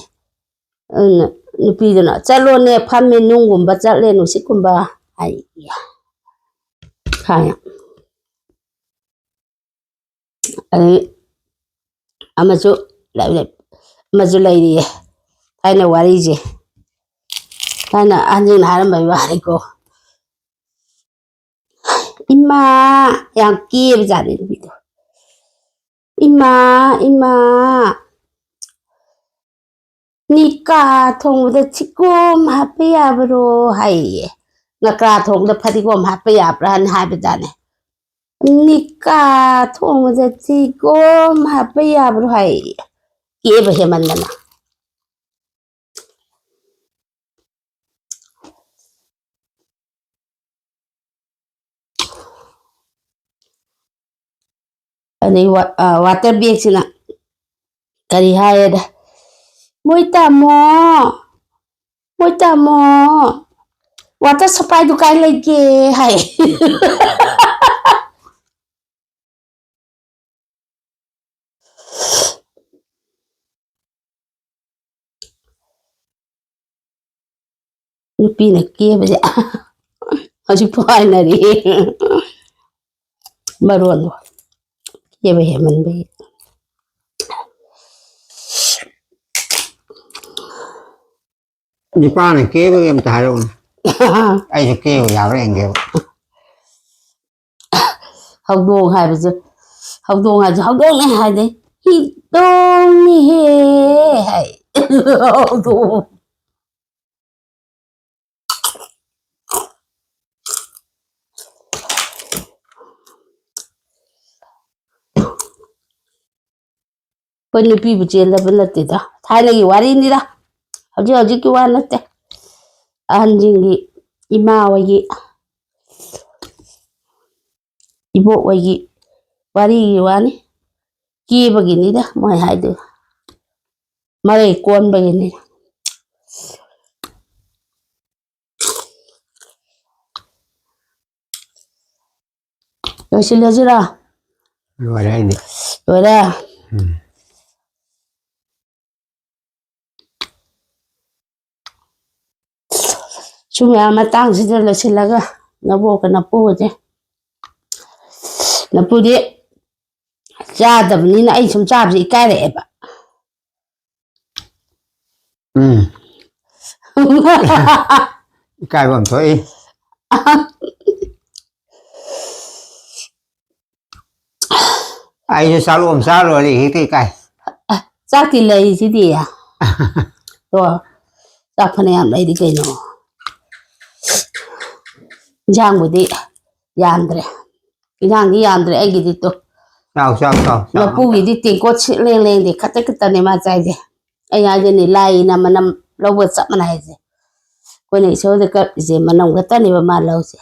ꯑꯗꯨꯅ ꯅꯨꯄꯤꯗꯨꯅ, "ꯆꯠꯂꯣꯅꯦ, ꯐꯝꯃꯦ, ꯅꯨꯡꯒꯨꯝꯕ ꯆꯠꯂꯦ, ꯅꯨꯡꯁꯤꯠꯀꯨꯝꯕ" ꯍꯥꯏ꯫ ꯍꯥꯏ꯫ ꯑꯗꯩ ꯑꯃꯁꯨ ꯂꯩ-, ꯑꯃꯁꯨ ꯂꯩꯔꯤꯌꯦ, ꯊꯥꯏꯅ ꯋꯥꯔꯤꯁꯦ, ꯊꯥꯏꯅ ꯑꯍꯟꯁꯤꯡꯅ ꯍꯥꯏꯔꯝꯕꯒꯤ ꯋꯥꯅꯤꯀꯣ꯫ ꯏꯃꯥ! ꯌꯥꯝ ꯀꯦꯕꯖꯥꯠꯅꯤ ꯅꯨꯄꯤꯗꯣ꯫ "ꯏꯃꯥ, ꯏꯃꯥ, ꯅꯤꯀꯥ ꯊꯣꯡꯕꯗ ꯊꯤꯒꯣꯝ ꯍꯥꯞꯄ ꯌꯥꯕ꯭ꯔꯣ?" ꯍꯥꯏꯌꯦ꯫ ꯉꯀ꯭ꯔꯥ ꯊꯣꯡꯕꯗ ꯐꯗꯤꯒꯣꯝ ꯍꯥꯞꯄ ꯌꯥꯕ꯭ꯔꯥꯅ ꯍꯥꯏꯕꯖꯥꯠꯅꯦ꯫ "ꯅꯤꯀꯥ ꯊꯣꯡꯕꯗ ꯊꯤꯒꯣꯝ ꯍꯥꯞꯄ ꯌꯥꯕ꯭ꯔꯣ?" ꯍꯥꯏꯌꯦ꯫ ꯀꯦꯕ ꯍꯦꯟꯃꯟꯗꯅ꯫ ꯑꯗꯩ ꯋꯥ-, ꯑ, ꯋꯥꯇꯔ ꯕꯦꯒꯁꯤꯅ ꯀꯔꯤ ꯍꯥꯏꯌꯦꯗ, "ꯃꯣꯏ ꯇꯥꯃꯣ, ꯃꯣꯏ ꯇꯥꯃꯣ, ꯋꯥꯇꯔ ꯁꯄ꯭ꯂꯥꯏꯗꯨ ꯀꯥꯏ ꯂꯩꯒꯦ?" ꯍꯥꯏ꯫ ꯅꯨꯄꯤꯅ ꯀꯦꯕꯁꯦ ꯍꯧꯖꯤꯛ ꯐꯥꯎ ꯍꯥꯏꯅꯔꯤ꯫ ꯃꯔꯣꯟꯗꯣ ꯀꯦꯕ ꯍꯦꯟꯃꯟꯕꯒꯤ꯫ ꯅꯤꯄꯥꯅ ꯀꯦꯕꯒꯤ ꯑꯝꯇ ꯍꯥꯏꯔꯛꯎꯅꯦ꯫ ꯑꯩꯁꯨ ꯀꯦꯕ ꯌꯥꯕ꯭ꯔꯥ ꯌꯦꯡꯒꯦꯕ꯫ ꯍꯧꯗꯣꯡ ꯍꯥꯏꯕꯁꯦ, ꯍꯧꯗꯣꯡ ꯍꯥꯏꯁꯦ ꯍꯧꯗꯣꯡꯅꯦ ꯍꯥꯏꯗꯤ, "ꯍꯤꯗꯣꯡꯅꯤꯍꯦ" ꯍꯥꯏ꯫ ꯍꯧꯗꯣꯡ꯫ ꯑꯩꯈꯣꯏ ꯅꯨꯄꯤꯕꯨ ꯆꯦꯟꯗꯕ ꯅꯠꯇꯦꯗ, ꯊꯥꯏꯅꯒꯤ ꯋꯥꯔꯤꯅꯤꯗ, ꯍꯧꯖꯤꯛ ꯍꯧꯖꯤꯛꯀꯤ ꯋꯥ ꯅꯠꯇꯦ꯫ ꯑꯍꯟꯁꯤꯡꯒꯤ, ꯏꯃꯥ ꯍꯣꯏꯒꯤ, ꯏꯕꯣꯛ ꯍꯣꯏꯒꯤ ꯋꯥꯔꯤꯒꯤ ꯋꯥꯅꯤ, ꯀꯦꯕꯒꯤꯅꯤꯗ ꯃꯣꯏ ꯍꯥꯏꯗꯨ, ꯃꯔꯩ ꯀꯣꯟꯕꯒꯤꯅꯤ꯫ ꯂꯣꯏꯁꯤꯜꯂꯁꯤꯔꯣ? ꯂꯣꯏꯔꯦ ꯑꯩꯗꯤ꯫ ꯂꯣꯏꯔꯦ꯫ ꯎꯝ꯫ ꯁꯨꯝ ꯃꯌꯥꯝ ꯃꯇꯥꯡꯁꯤꯗ ꯂꯣꯏꯁꯤꯜꯂꯒ ꯅꯕꯣꯛꯀ ꯅꯄꯨꯒꯁꯦ, ꯅꯄꯨꯗꯤ ꯆꯥꯗꯕꯅꯤꯅ ꯑꯩ ꯁꯨꯝ ꯆꯥꯕꯁꯦ ꯏꯀꯥꯏꯔꯛꯑꯦꯕ꯫ ꯎꯝ꯫ ꯏꯀꯥꯏꯕ ꯑꯃ ꯊꯣꯛꯏ꯫ ꯑꯩꯁꯨ ꯆꯥꯂꯣꯝ ꯆꯥ ꯂꯣꯏꯔꯦ, ꯍꯦꯛꯇ ꯏꯀꯥꯏ꯫ ꯆꯥꯛꯇꯤ ꯂꯩꯔꯤꯁꯤꯗꯤ꯫ ꯇꯣ, ꯆꯥꯛ ꯐꯅꯌꯥꯝ ꯂꯩꯔꯤ ꯀꯩꯅꯣ꯫ ꯏꯟꯖꯥꯡꯕꯨꯗꯤ ꯌꯥꯝꯗ꯭ꯔꯦ꯫ ꯏꯟꯖꯥꯡꯗꯤ ꯌꯥꯝꯗ꯭ꯔꯦ ꯑꯩꯒꯤꯗꯤ ꯇꯣ꯫ ꯆꯥꯎ, ꯆꯥꯎ, ꯆꯥꯎ, ꯆꯥꯎ꯫ ꯂꯐꯨꯒꯤꯗꯤ ꯇꯦꯡꯀꯣꯠ ꯁꯤꯠ ꯂꯦꯡ ꯂꯦꯡꯗꯦ, ꯈꯖꯤꯛ ꯈꯛꯇꯅꯦ ꯃꯥ ꯆꯥꯏꯁꯦ꯫ ꯑꯩ ꯍꯥꯏꯗꯨꯅꯤ, ꯂꯥꯏꯅ ꯃꯅꯝ ꯂꯧꯕ ꯆꯞ ꯃꯥꯟꯅꯩ ꯍꯥꯏꯁꯦ꯫ ꯑꯩꯈꯣꯏꯅ ꯏꯁꯣꯔꯗ ꯀꯠꯂꯤꯁꯦ ꯃꯅꯝ ꯈꯛꯇꯅꯦꯕ ꯃꯥ ꯂꯧꯁꯦ꯫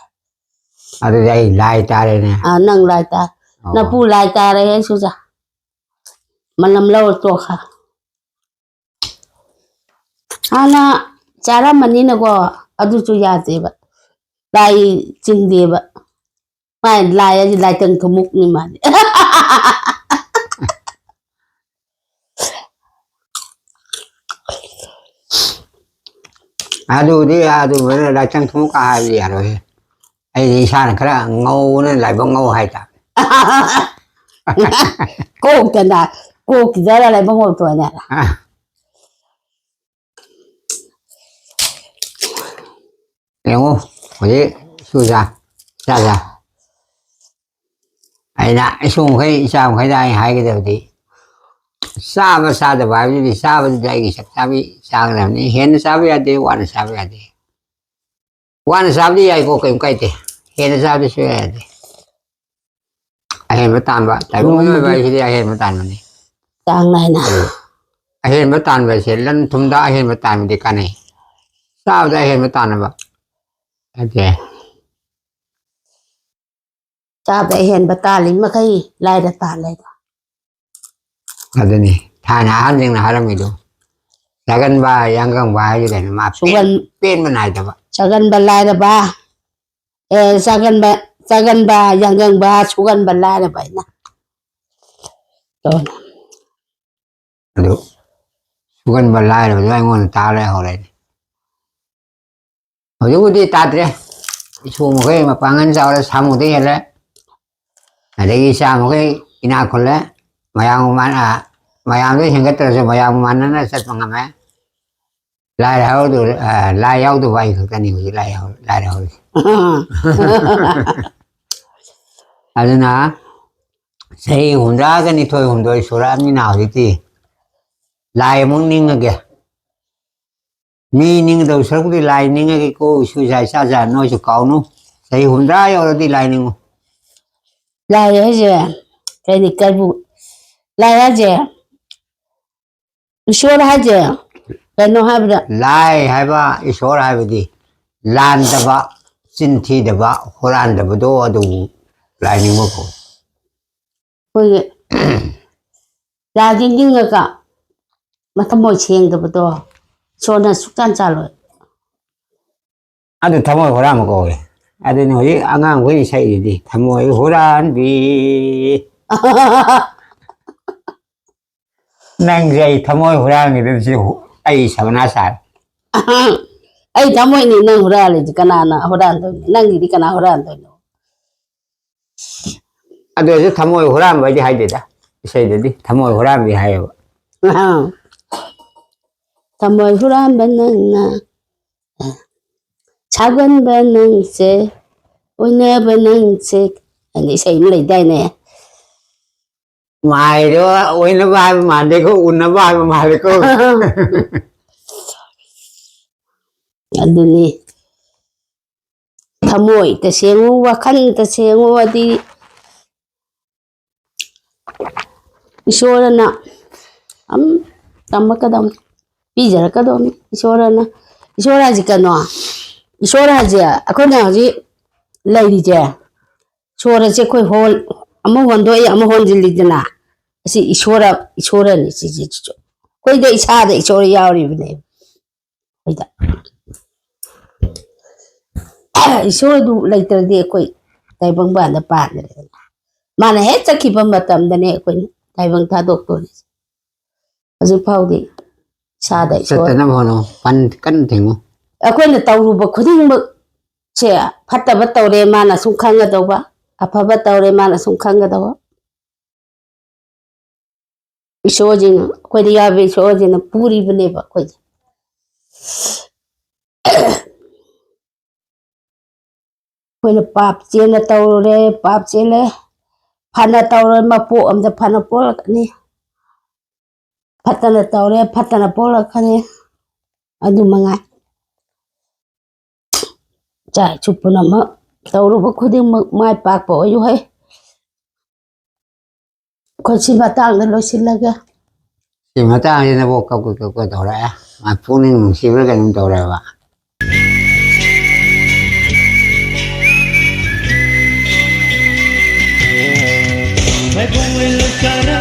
ꯑꯗꯨꯗꯤ ꯑꯩ ꯂꯥꯏ ꯇꯥꯔꯦꯅꯦ꯫ ꯑꯥ, ꯅꯪ ꯂꯥꯏ ꯇꯥꯔꯦ꯫ ꯑꯣ꯫ ꯅꯄꯨ ꯂꯥꯏ ꯇꯥꯔꯦ, ꯍꯦ ꯁꯨꯖꯥ꯫ ꯃꯅꯝ ꯂꯧꯔ ꯇꯣꯛꯈ꯭ꯔꯦ꯫ ꯍꯥꯟꯅ ꯆꯥꯔꯝꯃꯅꯤꯅꯀꯣ, ꯑꯗꯨꯁꯨ ꯌꯥꯗꯦꯕ꯫ ꯂꯥꯏ ꯆꯤꯡꯗꯦꯕ꯫ ꯃꯥꯏ ꯂꯥꯏ ꯍꯥꯏꯁꯦ ꯂꯥꯏꯇꯪ ꯊꯨꯝꯃꯨꯛꯅꯤ ꯃꯥꯗꯤ꯫ ꯑꯗꯨꯗꯤ, ꯑꯗꯨꯃꯥꯏꯅ ꯂꯥꯏꯇꯪ ꯊꯨꯝꯃꯨꯛꯀ ꯍꯥꯏꯕꯗꯤ ꯌꯥꯔꯣꯏꯍꯦ꯫ ꯑꯩꯗꯤ ꯏꯁꯥꯅ ꯈꯔ ꯉꯧꯕꯅ ꯂꯥꯏꯕꯛ ꯉꯧ ꯍꯥꯏꯇꯥꯔꯦ꯫ ꯀꯣꯛꯇꯅ, ꯀꯣꯛꯇꯨꯗ ꯂꯥꯏꯕꯛ ꯉꯧꯊꯣꯛꯑꯅꯦ꯫ ꯑ, ꯌꯦꯡꯉꯨ, ꯍꯧꯖꯤꯛ ꯁꯨꯖꯥ, ꯆꯥꯖꯥ꯫ ꯑꯩꯅ ꯏꯁꯨ ꯃꯈꯩ, ꯏꯆꯥ ꯃꯈꯩꯗ ꯑꯩ ꯍꯥꯏꯒꯗꯕꯗꯤ, ꯆꯥꯕ ꯆꯥꯗꯕ ꯍꯥꯏꯕꯗꯨꯗꯤ, ꯆꯥꯕꯗꯨꯗꯤ ꯑꯩꯒꯤ ꯆꯞ ꯆꯥꯕꯤ ꯆꯥꯒꯗꯕꯅꯤ꯫ ꯍꯦꯟꯅ ꯆꯥꯕ ꯌꯥꯗꯦ, ꯋꯥꯅ ꯆꯥꯕ ꯌꯥꯗꯦ꯫ ꯋꯥꯅ ꯆꯥꯕꯗꯤ ꯌꯥꯏꯀꯣ, ꯀꯩꯝ ꯀꯥꯏꯗꯦ꯫ ꯍꯦꯟꯅ ꯆꯥꯕꯗꯤ ꯁꯨꯡꯌꯥ ꯌꯥꯗꯦ꯫ ꯑꯍꯦꯟꯕ ꯇꯥꯟꯕ, ꯇꯥꯏꯕꯪ ꯃꯤꯑꯣꯏꯕ ꯅꯣꯡꯃꯒꯤ ꯍꯥꯏꯁꯤꯗꯤ ꯑꯍꯦꯟꯕ ꯇꯥꯟꯕꯅꯤ꯫ ꯆꯥꯡ ꯅꯥꯏꯅ꯫ ꯑꯗꯨ ꯑꯍꯦꯟꯕ ꯇꯥꯟꯕ ꯍꯥꯏꯁꯦ ꯂꯟ ꯊꯨꯝꯗ ꯑꯍꯦꯟꯕ ꯇꯥꯟꯕꯗꯤ ꯀꯥꯟꯅꯩ꯫ ꯆꯥꯕꯗ ꯑꯍꯦꯟꯕ ꯇꯥꯟꯅꯕ꯫ ꯑꯗꯦ꯫ ꯆꯥꯕꯗ ꯑꯍꯦꯟꯕ ꯇꯥꯜꯂꯤ ꯃꯈꯩ ꯂꯥꯏꯔ ꯇꯥꯜꯂꯦꯕ꯫ ꯑꯗꯨꯅꯤ ꯊꯥꯏꯅ ꯑꯍꯟꯁꯤꯡꯅ ꯍꯥꯏꯔꯝꯃꯤꯗꯣ, ꯆꯥꯒꯟꯕ ꯌꯥꯡꯒꯪꯕ ꯍꯥꯏꯁꯦ ꯀꯩꯅꯣ? ꯃꯥ ꯄꯦꯟ-, ꯁꯨꯒꯟ-, ꯄꯦꯟꯕ ꯅꯥꯏꯗꯕ꯫ ꯆꯥꯒꯟꯕ ꯂꯥꯏꯔꯕ, ꯑꯦ, ꯆꯥꯒꯟꯕ, ꯆꯥꯒꯟꯕ ꯌꯥꯡꯒꯪꯕ, ꯁꯨꯒꯟꯕ ꯂꯥꯏꯔꯕ ꯍꯥꯏꯅ꯫ ꯑꯗꯨ ꯁꯨꯒꯟꯕ ꯂꯥꯏꯔꯕꯗꯣ ꯑꯩꯉꯣꯟꯗ ꯇꯥ ꯂꯩꯍꯧꯔꯦꯅꯦ꯫ ꯍꯧꯖꯤꯛꯄꯨꯗꯤ ꯇꯥꯗ꯭ꯔꯦ꯫ ꯏꯁꯨ ꯃꯈꯩ ꯃꯄꯥꯡꯒꯜ ꯆꯥꯎꯔꯦ, ꯁꯥꯃꯨꯗꯩ ꯍꯦꯜꯂꯦ꯫ ꯑꯗꯒꯤ ꯏꯆꯥ ꯃꯈꯩ ꯏꯅꯥꯛ ꯈꯨꯜꯂꯦ꯫ ꯃꯌꯥꯝꯒ ꯃꯥꯟꯅ-, ꯃꯌꯥꯝꯗꯩ ꯍꯦꯟꯒꯠꯇ꯭ꯔꯁꯨ ꯃꯌꯥꯝꯒ ꯃꯥꯟꯅꯅ ꯆꯠꯄ ꯉꯝꯃꯦ꯫ ꯂꯥꯏꯔ ꯍꯔꯥꯎꯗꯕ, ꯑ, ꯂꯥꯏ ꯌꯥꯎꯗꯕ ꯑꯩ ꯈꯛꯇꯅꯤ ꯍꯧꯖꯤꯛ ꯂꯥꯏ ꯍꯔꯥꯎ-, ꯂꯥꯏꯔ ꯍꯔꯥꯎꯔꯤꯁꯦ꯫ ꯑꯗꯨꯅ ꯆꯍꯤ ꯍꯨꯝꯗ꯭ꯔꯥꯒ ꯅꯤꯊꯣꯏ ꯍꯨꯝꯗꯣꯏ ꯁꯨꯔꯛꯑꯕꯅꯤꯅ ꯍꯧꯖꯤꯛꯇꯤ ꯂꯥꯏ ꯑꯃꯨꯛ ꯅꯤꯡꯉꯒꯦ꯫ ꯃꯤ ꯅꯤꯡꯒꯗꯧ ꯁꯔꯨꯛꯄꯨꯗꯤ ꯂꯥꯏ ꯅꯤꯡꯉꯒꯦꯀꯣ, ꯏꯁꯨ ꯏꯆꯥ ꯏꯆꯥ ꯏꯆꯥ, ꯅꯣꯏꯁꯨ ꯀꯥꯎꯅꯨ꯫ ꯆꯍꯤ ꯍꯨꯝꯗ꯭ꯔꯥ ꯌꯧꯔꯗꯤ ꯂꯥꯏ ꯅꯤꯡꯉꯨ꯫ ꯂꯥꯏ ꯍꯥꯏꯁꯦ ꯀꯩꯅꯤ, ꯀꯩꯕꯨ-, ꯂꯥꯏ ꯍꯥꯏꯁꯦ ꯏꯁꯣꯔ ꯍꯥꯏꯁꯦ ꯀꯩꯅꯣ ꯍꯥꯏꯕꯗ ꯂꯥꯏ ꯍꯥꯏꯕ, ꯏꯁꯣꯔ ꯍꯥꯏꯕꯗꯤ ꯂꯥꯟꯗꯕ, ꯆꯤꯟ ꯊꯤꯗꯕ, ꯍꯨꯔꯥꯟꯗꯕꯗꯣ ꯑꯗꯨꯕꯨ ꯂꯥꯏ ꯅꯤꯡꯕ ꯀꯧꯏ꯫ ꯑꯩꯈꯣꯏꯒꯤ ꯂꯥꯏꯗꯤ ꯅꯤꯡꯉꯒ ꯃꯊꯃꯣꯏ ꯁꯦꯡꯗꯕꯗꯣ ꯏꯁꯣꯔꯅ ꯁꯨꯛꯆꯥꯟ ꯆꯥꯜꯂꯣꯏ꯫ ꯑꯗꯨ ꯊꯃꯣꯏ ꯍꯨꯔꯥꯟꯕ ꯀꯧꯏ꯫ ꯑꯗꯨꯅꯤ ꯍꯧꯖꯤꯛ ꯑꯉꯥꯡꯈꯣꯏꯅ ꯁꯛꯏꯗꯨꯗꯤ, "ꯊꯃꯣꯏ ꯍꯨꯔꯥꯟꯕꯤ"꯫ ꯅꯪꯁꯦ ꯑꯩ ꯊꯃꯣꯏ ꯍꯨꯔꯥꯟꯈꯤꯗꯣꯏꯕꯁꯤ ꯍꯨ-, ꯑꯩ ꯁꯕꯅꯥ ꯁꯥꯔꯦ꯫ ꯑꯩ ꯊꯃꯣꯏꯅꯤ ꯅꯪ ꯍꯨꯔꯥꯜꯂꯤꯁꯤ, ꯀꯅꯥꯅ ꯍꯨꯔꯥꯟꯗꯣꯏꯅꯣ? ꯅꯪꯒꯤꯗꯤ ꯀꯅꯥ ꯍꯨꯔꯥꯟꯗꯣꯏꯅꯣ? ꯑꯗꯨ ꯑꯣꯏꯔꯁꯨ ꯊꯃꯣꯏ ꯍꯨꯔꯥꯟꯕ ꯍꯥꯏꯗꯤ ꯍꯥꯏꯗꯦꯗ, ꯏꯁꯩꯗꯗꯤ ꯊꯃꯣꯏ ꯍꯨꯔꯥꯟꯕꯤ ꯍꯥꯏꯌꯦꯕ꯫ ꯑꯥ꯫ ꯊꯃꯣꯏ ꯍꯨꯔꯥꯟꯕ ꯅꯪꯅ꯫ ꯁꯥꯒꯟꯕ ꯅꯪꯁꯦ, ꯑꯣꯏꯅꯕ ꯅꯪꯁꯦ, ꯑꯅ ꯏꯁꯩ ꯑꯃ ꯂꯩꯗꯥꯏꯅꯦ? ꯃꯥꯏꯗꯣ ꯑꯣꯏꯅꯕ ꯍꯥꯏꯕ ꯃꯥꯟꯗꯦꯀꯣ, ꯎꯅꯕ ꯍꯥꯏꯕ ꯃꯥꯜꯂꯦꯀꯣ꯫ ꯑꯗꯨꯅꯤ꯫ ꯊꯃꯣꯏ ꯇꯁꯦꯡꯉꯨ, ꯋꯥꯈꯜ ꯇꯁꯦꯡꯉꯨ ꯑꯗꯤ ꯏꯁꯣꯔꯅ ꯑꯗꯨꯝ ꯇꯝꯃꯛꯀꯗꯕꯅꯤ, ꯄꯤꯖꯔꯛꯀꯗꯕꯅꯤ꯫ ꯏꯁꯣꯔꯅ, ꯏꯁꯣꯔ ꯍꯥꯏꯁꯤ ꯀꯩꯅꯣ? ꯏꯁꯣꯔ ꯍꯥꯏꯁꯦ ꯑꯩꯈꯣꯏꯅ ꯍꯧꯖꯤꯛ ꯂꯩꯔꯤꯁꯦ, ꯁꯣꯔꯁꯦ ꯑꯩꯈꯣꯏ ꯍꯣꯟ-, ꯑꯃ ꯍꯣꯟꯗꯣꯛꯏ, ꯑꯃ ꯍꯣꯟꯖꯤꯜꯂꯤꯗꯅ, ꯑꯁꯤ ꯏꯁꯣꯔ, ꯏꯁꯣꯔꯅꯤ ꯁꯤꯁꯤꯁꯨ꯫ ꯑꯩꯈꯣꯏꯗ ꯏꯁꯥꯗ ꯏꯁꯣꯔ ꯌꯥꯎꯔꯤꯕꯅꯦꯕ꯫ ꯑꯩꯈꯣꯏꯗ ꯏꯁꯣꯔꯗꯨ ꯂꯩꯇ꯭ꯔꯗꯤ ꯑꯩꯈꯣꯏ ꯇꯥꯏꯕꯪꯄꯥꯟꯗ ꯄꯥꯟꯗ꯭ꯔꯦꯗꯅ꯫ ꯃꯥꯅ ꯍꯦꯛ ꯆꯠꯈꯤꯕ ꯃꯇꯝꯗꯅꯦ ꯑꯩꯈꯣꯏꯅ ꯇꯥꯏꯕꯪ ꯊꯥꯗꯣꯛꯇꯣꯔꯤꯁꯦ꯫ ꯍꯧꯖꯤꯛ ꯐꯥꯎꯗꯤ ꯏꯁꯥꯗ ꯏꯁꯣꯔ ꯆꯠꯇꯅꯕ ꯍꯣꯠꯅꯧ꯫ ꯄꯟ-, ꯀꯟꯅ ꯊꯦꯡꯉꯨ꯫ ꯑꯩꯈꯣꯏꯅ ꯇꯧꯔꯨꯕ ꯈꯨꯗꯤꯡꯃꯛꯁꯦ, ꯐꯠꯇꯕ ꯇꯧꯔꯦ ꯃꯥꯅ ꯁꯨꯝ ꯈꯪꯒꯗꯧꯕ, ꯑꯐꯕ ꯇꯧꯔꯦ ꯃꯥꯅ ꯁꯨꯝ ꯈꯪꯒꯗꯧꯕ꯫ ꯏꯁꯣꯔꯁꯤꯡ, ꯑꯩꯈꯣꯏꯗ ꯌꯥꯎꯕ ꯏꯁꯣꯔꯁꯤꯅ ꯄꯨꯔꯤꯕꯅꯦꯕ ꯑꯩꯈꯣꯏꯁꯦ꯫ ꯑꯩꯈꯣꯏꯅ ꯄꯥꯞ ꯆꯦꯟꯅ ꯇꯧꯔꯨꯔꯦ, ꯄꯥꯞ ꯆꯦꯜꯂꯦ꯫ ꯐꯅ ꯇꯧꯔꯦ, ꯃꯄꯣꯛ ꯑꯝꯗ ꯐꯅ ꯄꯣꯛꯂꯛꯀꯅꯤ꯫ ꯐꯠꯇꯅ ꯇꯧꯔꯦ, ꯐꯠꯇꯅ ꯄꯣꯛꯂꯛꯀꯅꯤ꯫ ꯑꯗꯨ ꯃꯉꯥꯏ꯫ ꯏꯆꯥ ꯏꯁꯨ ꯄꯨꯝꯅꯃꯛ ꯇꯧꯔꯨꯕ ꯈꯨꯗꯤꯡꯃꯛ ꯃꯥꯏ ꯄꯥꯛꯄ ꯑꯣꯏꯌꯨ ꯍꯩ꯫ ꯑꯩꯈꯣꯏ ꯁꯤ ꯃꯇꯥꯡꯗ ꯂꯣꯏꯁꯤꯜꯂꯒꯦ꯫ ꯁꯤ ꯃꯇꯥꯡꯁꯤꯗꯕꯨ ꯀꯞꯀ ꯀꯞꯀ ꯇꯧꯔꯛꯑꯦ꯫ ꯃꯥ ꯄꯨꯛꯅꯤꯡ ꯅꯨꯡꯁꯤꯕ꯭ꯔꯥ ꯀꯩꯅꯣꯝ ꯇꯧꯔꯦꯕ꯫ ꯃꯥꯏꯕꯣꯡ ꯂꯣꯏ ꯂꯣꯏ ꯆꯥꯔꯥ